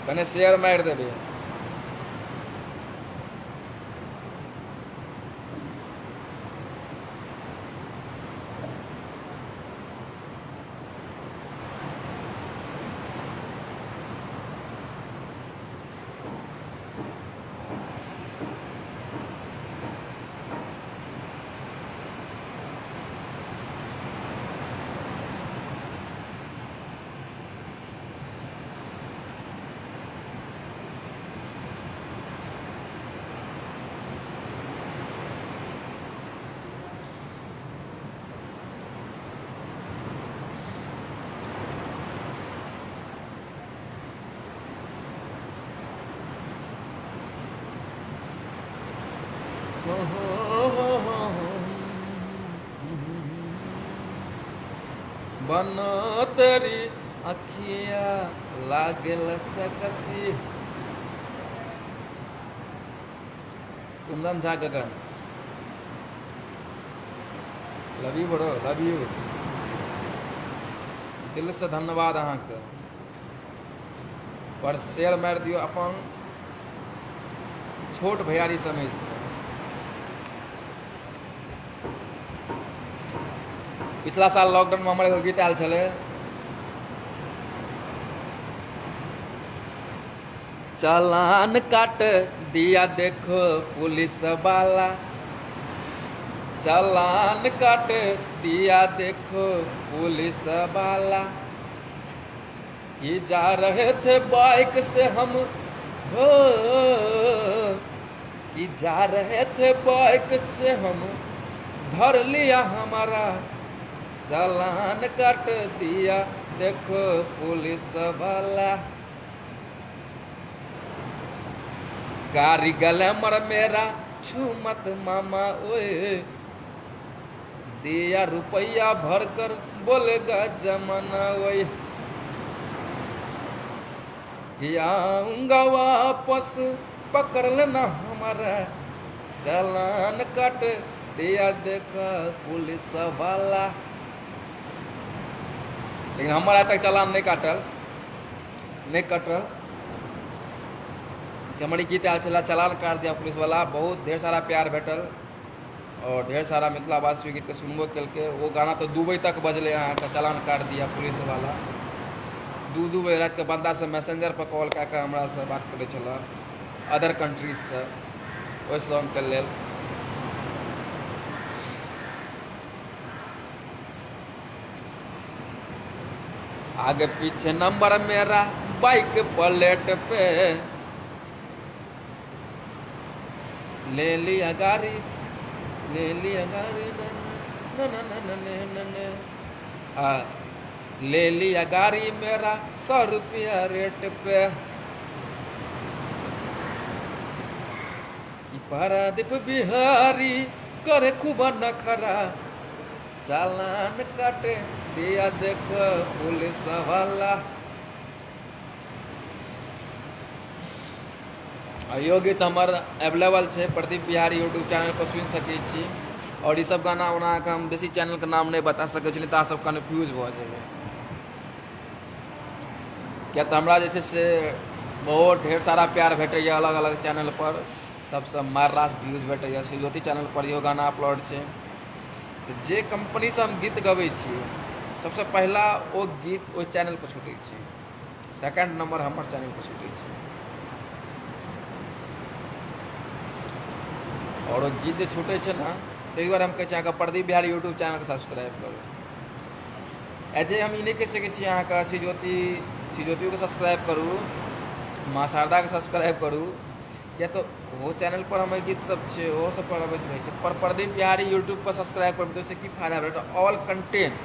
कने शेयर मारि देबै। हो हो हो हो। बनो तेरी अखिया लागल सकसी। Kundan Jha Gagan, love you bro, love you, दिलसँ धन्यवाद अहाँके। पर शेयर मारि दियौ अपन छोट भैयारी समझि कऽ। पिछला साल लॉकडाउनमे हमर एगो गीत आयल छलै, चालान काट दिया देखो पुलिस वाला, चालान काट दिया देखो पुलिस वाला, कि जा रहे थे बाइक से हम हो, कि जा रहे थे बाइक से हम, धर लिया हमारा चालान काट दिया देखो पुलिस वाला। गाड़ी गले मर मेरा छू मत मामा ओए, दिया रुपया भर कर बोलेगा जमाना ओए, आऊंगा वापस पकड़ लेना हमारा चालान काट दिया देखा पुलिस वाला। लेकिन हमर आइ तक चालान नहि काटल, नहि कटल। हमर ई गीत आयल छलै चालान काट दिया पुलिस वाला, बहुत ढेर सारा प्यार भेटल और ढेर सारा मिथिलावासी ओहि गीतके सुनबो केलकै। ओ गाना तऽ दुबई तक बजलै अहाँके, चालान काट दिया पुलिस वाला। दू दू बजे रातिके बन्दा सब मैसेंजर पर कॉल कए कऽ हमरासँ बात करै छलै अदर कंट्रीजसँ ओहि सॉन्गके लेल। आगे पीछे नंबर मेरा बाइक पलेट पे, ले लिया गाड़ी, ले लिया गाड़ी, न न न न न न, आ ले लिया गाड़ी मेरा 100 रुपया रेट पे। पारादीप बिहारी करे खूब नखरा, चालान काटे दिया देखो पुलिस वाला। इहो गीत हमर एवेलेबल छै प्रदीप बिहारी यूट्यूब चैनल पर सुनि सकै छी। और ई सब गाना ओना अहाँके हम बेसी चैनलके नाम नहि बता सकै छी, नहि तऽ अहाँ सब कन्फ्यूज भऽ जेबै, किया तऽ हमरा जे छै से बहुत ढेर सारा प्यार भेटैए अलग अलग चैनल पर, सबसँ मार रास व्यूज भेटैए। श्री ज्योति चैनल पर इहो गाना अपलोड छै। तऽ जे कम्पनीसँ हम गीत गबै छी सबसँ पहिला ओ गीत ओहि चैनल पर छूटै छै, सेकंड नंबर हमर चैनल पर छूटै छै। और ओ गीत जे छूटै छै ने, ताहि दुआरे हम कहै छी अहाँके प्रदीप बिहारी यूट्यूब चैनलके सब्सक्राइब करू। एज ए हम ई नहि कहि सकै छी अहाँके श्री ज्योति, श्री ज्योतियोके सब्सक्राइब करू, माँ शारदाके सब्सक्राइब करू, किया तऽ ओहो चैनल पर हमर गीत सब छै, ओहो सब पर अबैत रहै छै। पर प्रदीप बिहारी यूट्यूब पर सब्सक्राइब करबै तऽ ओहिसँ की फायदा भेटत? ऑल कंटेंट,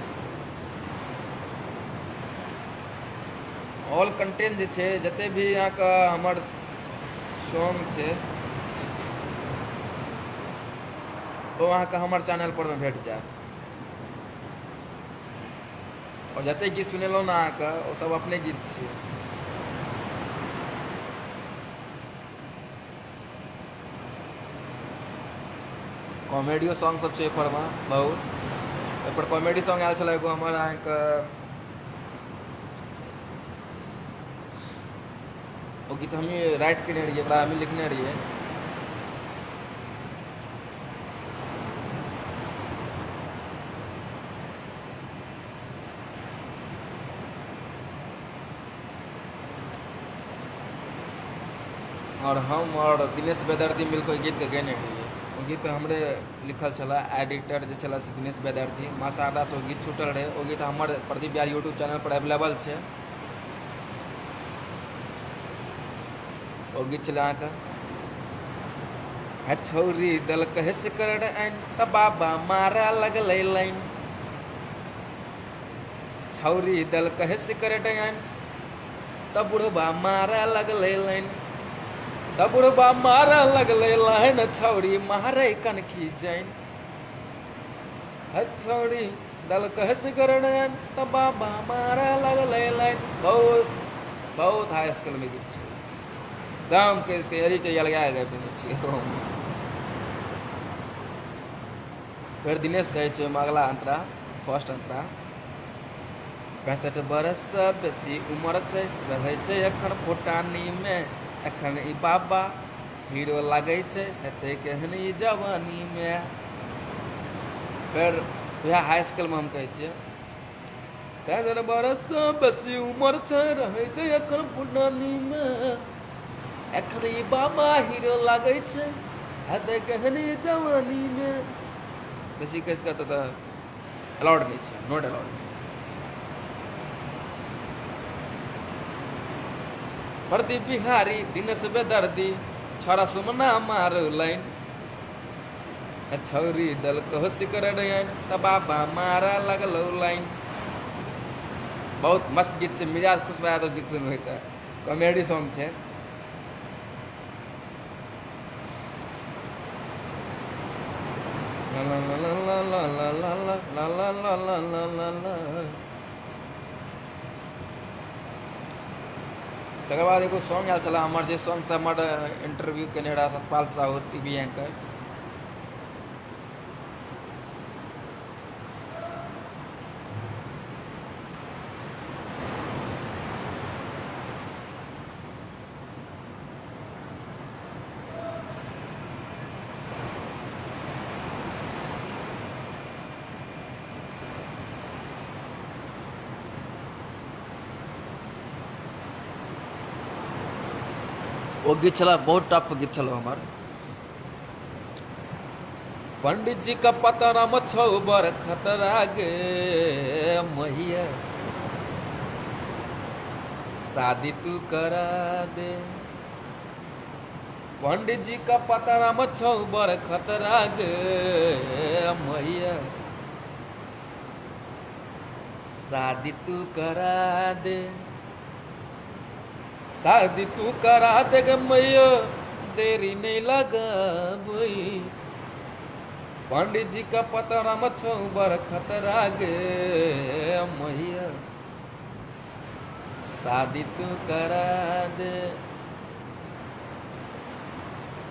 ऑल कंटेंट जे छै, जते भी अहाँके हमर सॉन्ग छै ओ अहाँके हमर चैनल पर मे भेट जायत। और जते गीत सुनेलहुँ ने अहाँके, ओ सब अपने गीत छियै। कॉमेडियो सॉन्ग सब छै ओहिपर मे बहुत, ओहिपर कॉमेडी सॉन्ग आयल छलै एगो हमर अहाँके, ओ गीत हमही राइट केने रहियै, ओकरा हमही लिखने रहियै। और हम और दिनेश बेदर्दी मिलकर ओहि गीतके गेने रहियै। ओ गीत हमरे लिखल छलै, एडिटर जे छलै से दिनेश बेदर्दी। माँ शारदासँ ओ गीत छूटल रहै। ओ गीत हमर प्रदीप बिहारी यूट्यूब चैनल पर एवेलेबल छै। ओ गीत छलै अहाँके, छौरी देलक हेस कर आइन तऽ बाबा मारऽ लगलै लाइन, छौरी देलक हेस कर आइन तऽ बुढ़बा मारऽ लगलै लाइन। तऽ बुढ़बा मारऽ लगलै लाइन छौड़ी मारै कनखी जैन है छौड़ी देलकै सिगरेट तऽ बाबा मारऽ लगलै लाइन। बहुत बहुत हाई स्केलमे गीत छै गामके इसके एरी के अलगा गाबि देने छियै। फेर दिनेश कहै छै ओहिमे अगला अंतरा फर्स्ट अंतरा 65 बरससँ बेसी उमर छै रहै छै एखन फुटानीमे एखन ई बाबा हीरो लागै छै हेतै केहन ई जवानीमे। फेर वएह हाई स्कूलमे हम कहै छियै 65 बरससँ बेसी उमर छै रहै छै एखन फुटानीमे एखन ई बाबा हीरो लागै छै हेतै केहन ई जवानीमे। बेसी कहि सकत तऽ अलाउड नहि छै, not allowed. Pradeep Bihari Dinesh बेदर्दी छौड़ा सुमना मारू लाइन छौरी देलकौ सिकरेट आनि तऽ बाबा मारऽ लगलौ लाइन। बहुत मस्त गीत छै, मिजाज खुश भए जायत गीत सुनबै तऽ। कॉमेडी सॉन्ग छै। तकर बाद एगो सॉन्ग आयल छलै हमर, जे सॉन्गसँ हमर इंटरव्यू केने रहए Satpal Sahu T V anchor. ओ गीत छलै बहुत टफ गीत छलै हमर। पंडित जी का पतरा छौ बड़ खतरा गे मैया शादी तू करा दे। पंडित जी का पतरा छौ बड़ खतरा गे मैया शादी तू करा दे। शादी तू करा दे गे मैया देरी नहीं लगाबई। पंडित जी का पतरा छौ बड़ खतरा गे मैया शादी तू करा दे।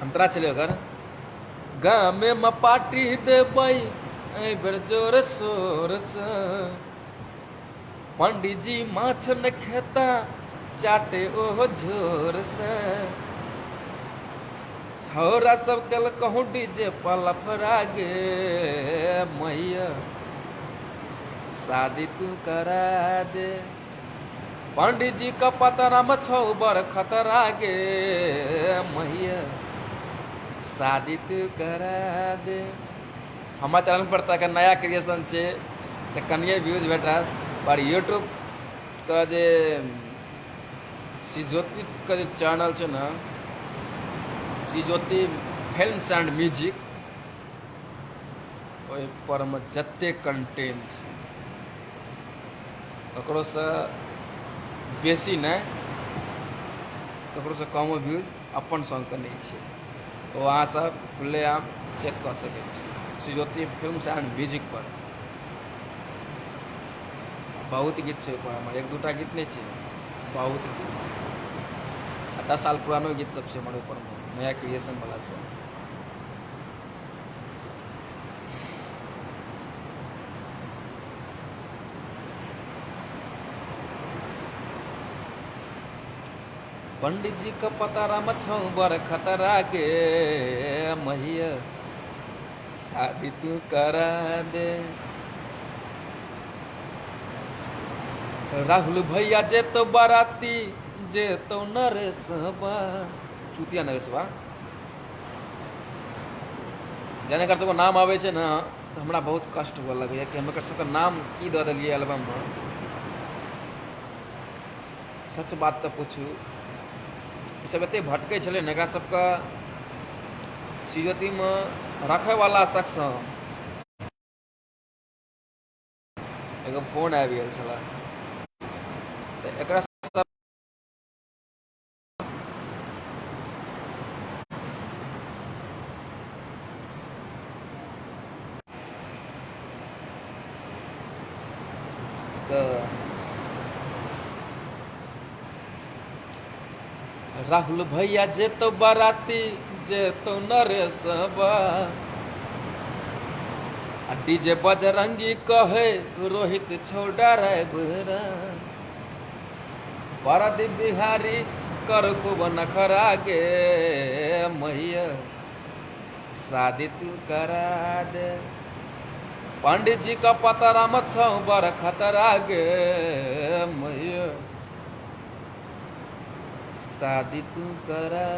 अंतरा छलै ओकर गामे मे पार्टी देबै एहि बेर जोर शोरसँ। पंडीजी माछ न खेता चाटे ओहो झोरसँ। छौरा सब केलकहु डीजे पर लफड़ा गे मैया शादी तू करा दे। पंडीजी का पतरा में छौ बड़ खतरा गे मैया शादी तू करा दे। हमर चैनल पर तऽ एखन नया क्रिएशन छै तऽ कनिए व्यूज भेटत, पर यूट्यूबके जे श्री ज्योतिके जे चैनल छै ने, Shri Jyoti films and music, ओहिपर मे जतेक कंटेंट छै ककरोसँ बेसी नहि ककरोसँ कमो व्यूज अपन सङ्गके नहि छै। ओ अहाँसभ खुलेआम चेक कऽ सकै छी Shri Jyoti films and music पर। बहुत गीत छै ओहिपर हमर, एक दूटा गीत नहि छै, बहुत गीत छै। आ 10 साल पुरानो गीत सब छै हमर ओहिपरमे, नया क्रिएशन वाला सब। पंडित जी के पतरा में छौ बड़ खतरा गे मैया शादी तू करा दे। राहुल भैया जे तो बाराती जे तो नरेशबा चुतिया नरेशबा जहन एकर सबके नाम आबै छै ने तऽ हमरा बहुत कष्ट हुअ लगैए कि हम एकर सबके नाम की दऽ देलियै एल्बममे। सच बात तऽ पूछू ई सब एते भटकै छलै ने, एकरा सबके सिजौतीमे रखैवला शख्स हम। एगो फोन आबि गेल छलै तऽ एकरा सब तऽ राहुल भैया जेतौ बाराती जेतौ नरेशबा आ डीजे बजरंगी कहे रोहित छौ ड्राइवर पारादीप बिहारी कर खूब नखरा गे मैया शादी तू करा दे पंडित जी का पतरा में छौ बड़ खतरा गे मैया शादी तू करा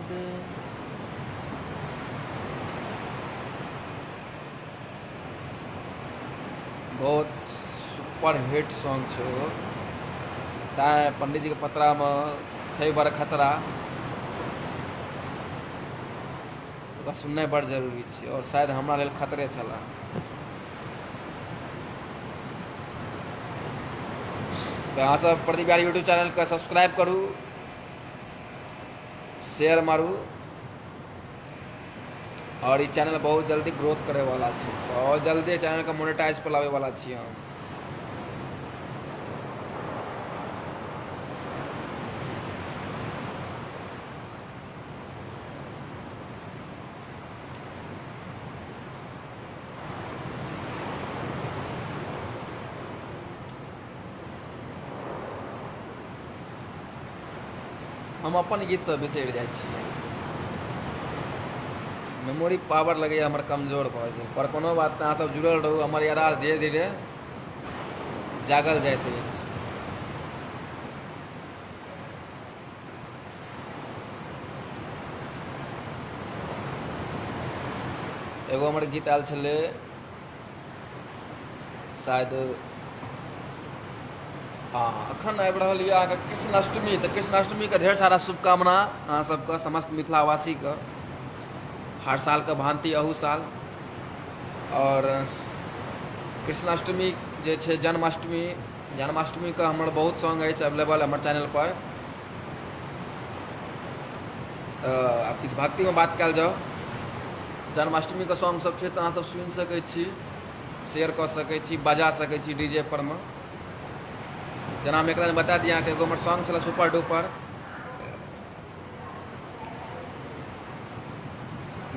दे। बहुत सुपर हिट सॉन्ग छै ओ। तैँ पंडीजीके पतरामे छै बड़ खतरा, ओकरा सुननाइ बड़ जरूरी छै आओर शायद हमरा लेल खतरे छलए। तऽ अहाँसभ प्रदीप बिहारी यूट्यूब चैनलके सब्सक्राइब करू, शेयर मारू आओर ई चैनल बहुत जल्दी ग्रोथ करैवला छै। बहुत जल्दी चैनलके मोनेटाइज पर लाबैवला छी हम। हम अपन गीतसभ बिसरि जाइ छियै। मेमोरी पावर लगैए हमर कमजोर भऽ गेल, पर कोनो बात नहि, अहाँसभ जुड़ल रहू। हमर यादाश्त धीरे धीरे जागल जाइत अछि। एगो हमर गीत आयल छलै शायद, हँ, एखन आबि रहल यऽ अहाँके कृष्णाष्टमी। तऽ कृष्णाष्टमीके ढेर सारा शुभकामना अहाँ सबके, समस्त मिथिलावासीके। हर सालके भाँति अहू साल आओर कृष्णाष्टमी जे छै, जन्माष्टमी, जन्माष्टमीके हमर बहुत सॉन्ग अछि अवेलेबल हमर चैनलपर। तऽ आब किछु भक्तिमे बात कयल जाउ। जन्माष्टमीके सॉन्ग सब छै तऽ अहाँ सब सुनि सकै छी, शेयर कऽ सकै छी, बजा सकै छी डी जे पर मे। जेना हम एक लाइन बता दी अहाँके, एगो हमर सॉन्ग छलै सुपर डुपर,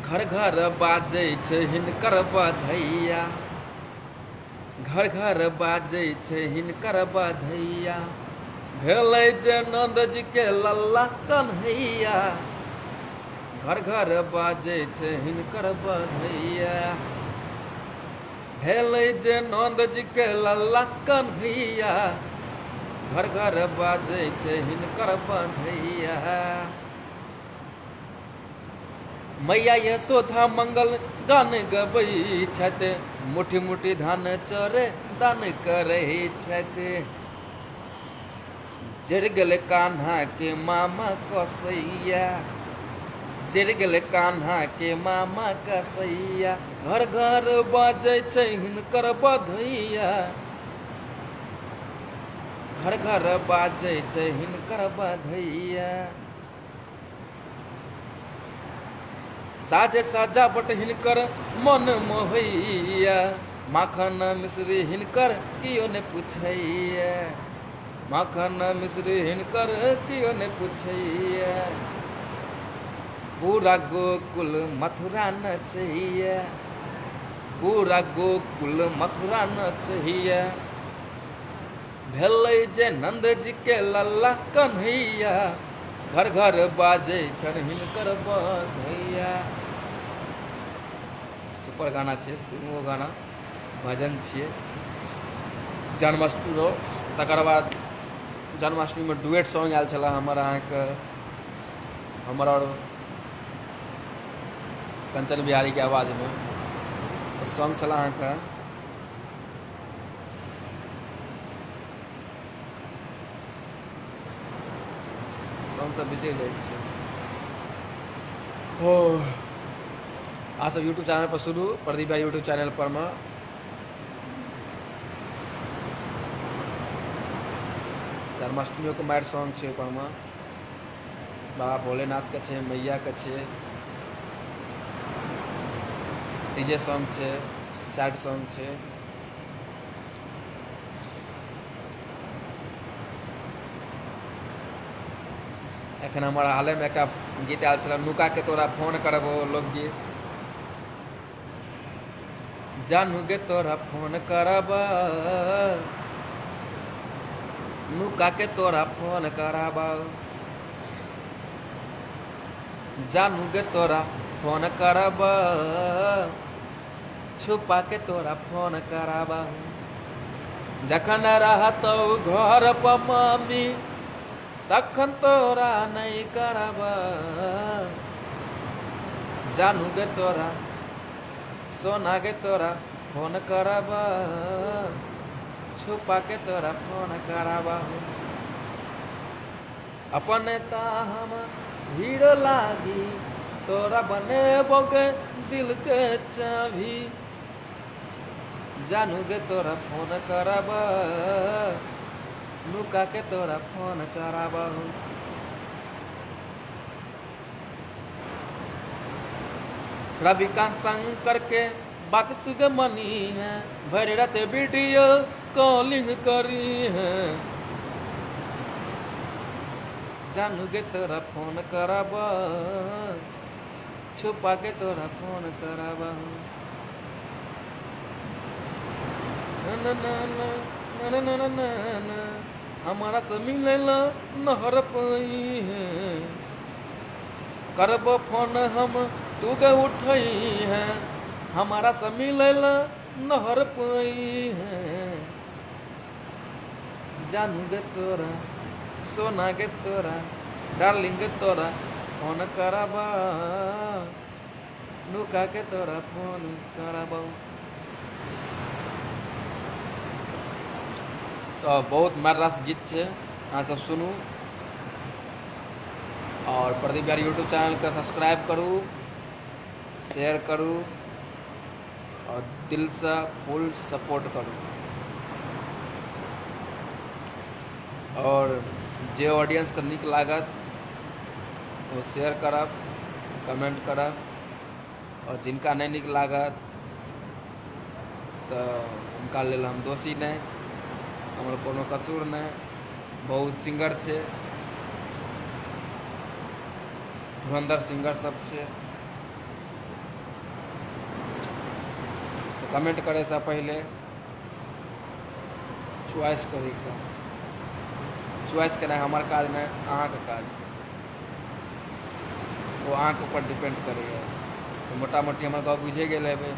घर घर बाजै छै हिनकर बधैया, घर घर बाजै छै हिनकर बधैया, भेलै जे नन्द जी के लल्ला कन्हैया, घर घर बाजै छै हिनकर बधैया, भेलै जे नन्द जी के लल्ला कन्हैया, घर घर बाजै छै हिनकर बधैया। मैया यशोदा मंगल गान गबै छथि, मुट्ठी मुट्ठी धान चोरे दान करै छथि, जरि गेल कान्हा के मामा कसैया, जरि गेल कान्हा के मामा कसैया, घर घर बाजै छै हिनकर बधैया, घर घर बाजै छै हिनकर बधैया। साजे सजावट हिनकर मन मोहैया, माखन मिश्री हिनकर कियो ने पुछैया, माखन मिश्री हिनकर कियो ने पुछैया, पूरा गोकुल मथुरा नचैया, पूरा गोकुल मथुरा नचैया, भेलै जे नन्द जी के लल्ला कन्हैया, घर घर बाजै छनि हिनकर बधैया। सुपर गाना छै, सुनू ओ गाना, भजन छियै जन्माष्टमी। तकर बाद जन्माष्टमीमे डुएट सॉन्ग आयल छलै हमर अहाँके, हमर आओर कंचन बिहारीके आवाजमे ओ सॉन्ग छलै अहाँके। सॉन्ग सब बिसरि जाइ छियै। ओ अहाँ सब यूट्यूब चैनल पर सुनू, प्रदीप भाई यूट्यूब चैनल पर मे। जन्माष्टमियोके मारि सॉन्ग छै ओहिपर मे, बाबा भोलेनाथके छै, मैयाके छै, डीजे सॉन्ग छै, सैड सॉन्ग छै। एखन हमर हालेमे एकटा गीत आयल छलै नुकाके तोरा फोन करबो लोकगीत जानू गे तोरा फोन करब नुका के तोरा फोन करब जानू गे तोरा फोन करब छुपा के तोरा फोन करब जखन रहतौ घर पर मामी तखन तोरा नहि करब जानू गे तोरा सोना गे तोरा फोन करब छुपा के तोरा फोन करब अपन ता हम हीरो लागी तोरा बनेबो गे दिल के चाभी जानू गे तोरा फोन करब नुका के तोरा फोन करब रविकांत शंकर के बात तुझे मनी है भर रात वीडियो कॉलिंग करी है जानू गे तोरा फोन करब छुपा के तोरा फोन करब ना ना ना ना ना ना ना ना हमारा से मिलेला नहर पई है करब फोन हम तू के उठई है हमारा से मिलेला नहर पई है जानू गे तोरा सोना गे तोरा डार्लिंग गे तोरा फोन करब नुका के तोरा फोन करब। तऽ बहुत मारि रास गीत छै, अहाँ सब सुनू आओर प्रदीप बिहारी यूट्यूब चैनलके सब्सक्राइब करू, शेयर करू आओर दिलसँ फुल सपोर्ट करू। आओर जे ऑडियंसके नीक लागत ओ शेयर करब, कमेंट करब, आओर जिनका नहि नीक लागत तऽ हुनका लेल हम दोषी नहि, हमर कोनो कसूर नहि। बहुत सिंगर छै, धुरंधर सिंगर सब छै। तऽ कमेंट करैसँ पहिले च्वाइस करैके, च्वाइस केनाइ हमर काज नहि, अहाँके काज, ओ अहाँके ऊपर डिपेंड करैए। तऽ मोटा मोटी हमर गप बुझे गेल हेबै।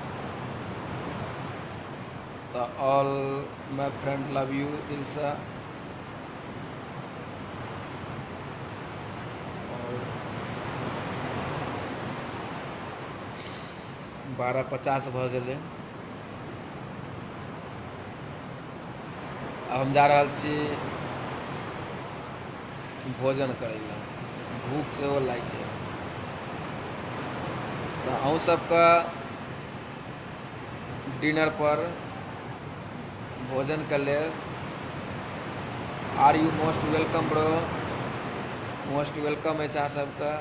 तऽ all my friend love you दिलसँ। आओर 12:50 भऽ गेलै। आब हम जा रहल छी भोजन करै लए, भूख सेहो लागि गेल। तऽ अहूँ सबके डिनर पर भोजनके लेल are you most welcome bro, most welcome अछि अहाँ सबके।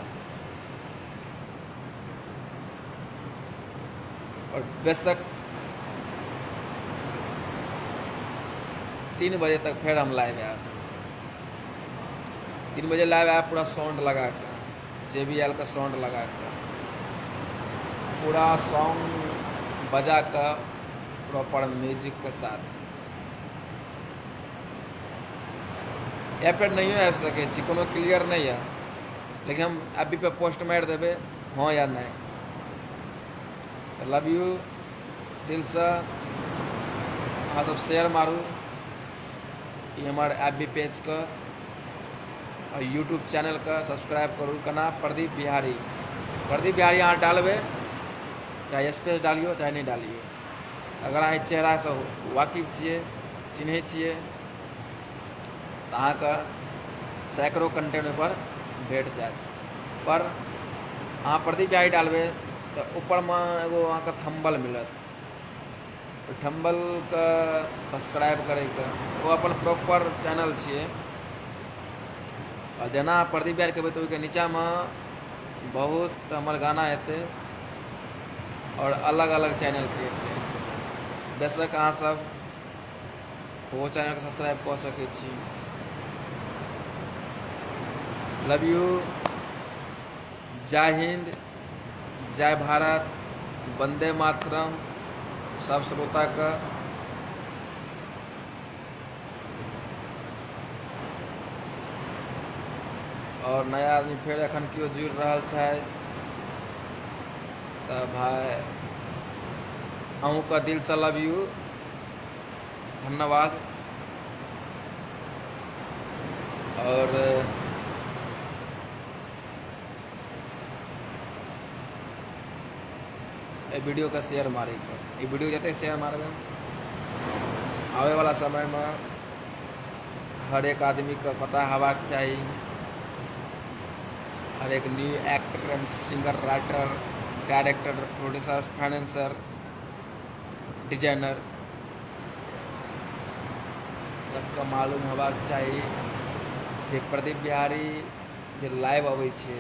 आओर बेशक 3 बजे तक फेर हम लाइव आयब। 3 बजे लाइव आयब, पूरा साउंड लगा कऽ, जे बी एल के साउंड लगा कऽ, पूरा सॉन्ग बजा कऽ, प्रॉपर म्यूजिक के साथ। या फेर नहियो आबि सकै छी, कोनो क्लियर नहि यऽ, लेकिन हम अभी पे पोस्ट मारि देबै हँ या नहि। तऽ लव यू दिलसँ। अहाँ सब शेयर मारू ई हमर एफ बी पेजके आओर यूट्यूब चैनलके सब्सक्राइब करू। केना? प्रदीप बिहारी, प्रदीप बिहारी अहाँ डालबै, चाहे स्पेस डालियौ चाहे नहि डालियौ। अगर अहाँ चेहरासँ वाकिफ छियै, चिन्है छियै, तऽ अहाँके सैकड़ो कंटेंट ओहिपर भेट जायत। पर अहाँ प्रदीप बिहारी डालबै तऽ ऊपरमे एगो अहाँके थम्बल मिलत, ओहि थम्बलके सब्सक्राइब करैके, ओ अपन प्रॉपर चैनल छियै। आओर जेना प्रदीप बिहारी कहबै तऽ ओहिके नीचाँमे बहुत हमर गाना एतै आओर अलग अलग चैनलके एतै। बेशक अहाँ सब ओहो चैनलके सब्सक्राइब कऽ सकै छी। लव यू, जय हिन्द, जय भारत, वन्दे मातरम। सब श्रोताके आओर नया आदमी फेर एखन केओ जुड़ि रहल छथि तऽ भाय अहूँके दिलसँ लव यू, धन्यवाद। आओर एहि वीडियोके शेयर मारैके, ई वीडियो जतेक शेयर मारबै आबैवला समयमे हरेक आदमीके पता हेबाक चाही, हरेक new actor and singer, writer, director, producer, financer, designer सबके मालूम हेबाक चाही जे प्रदीप बिहारी जे लाइव अबै छै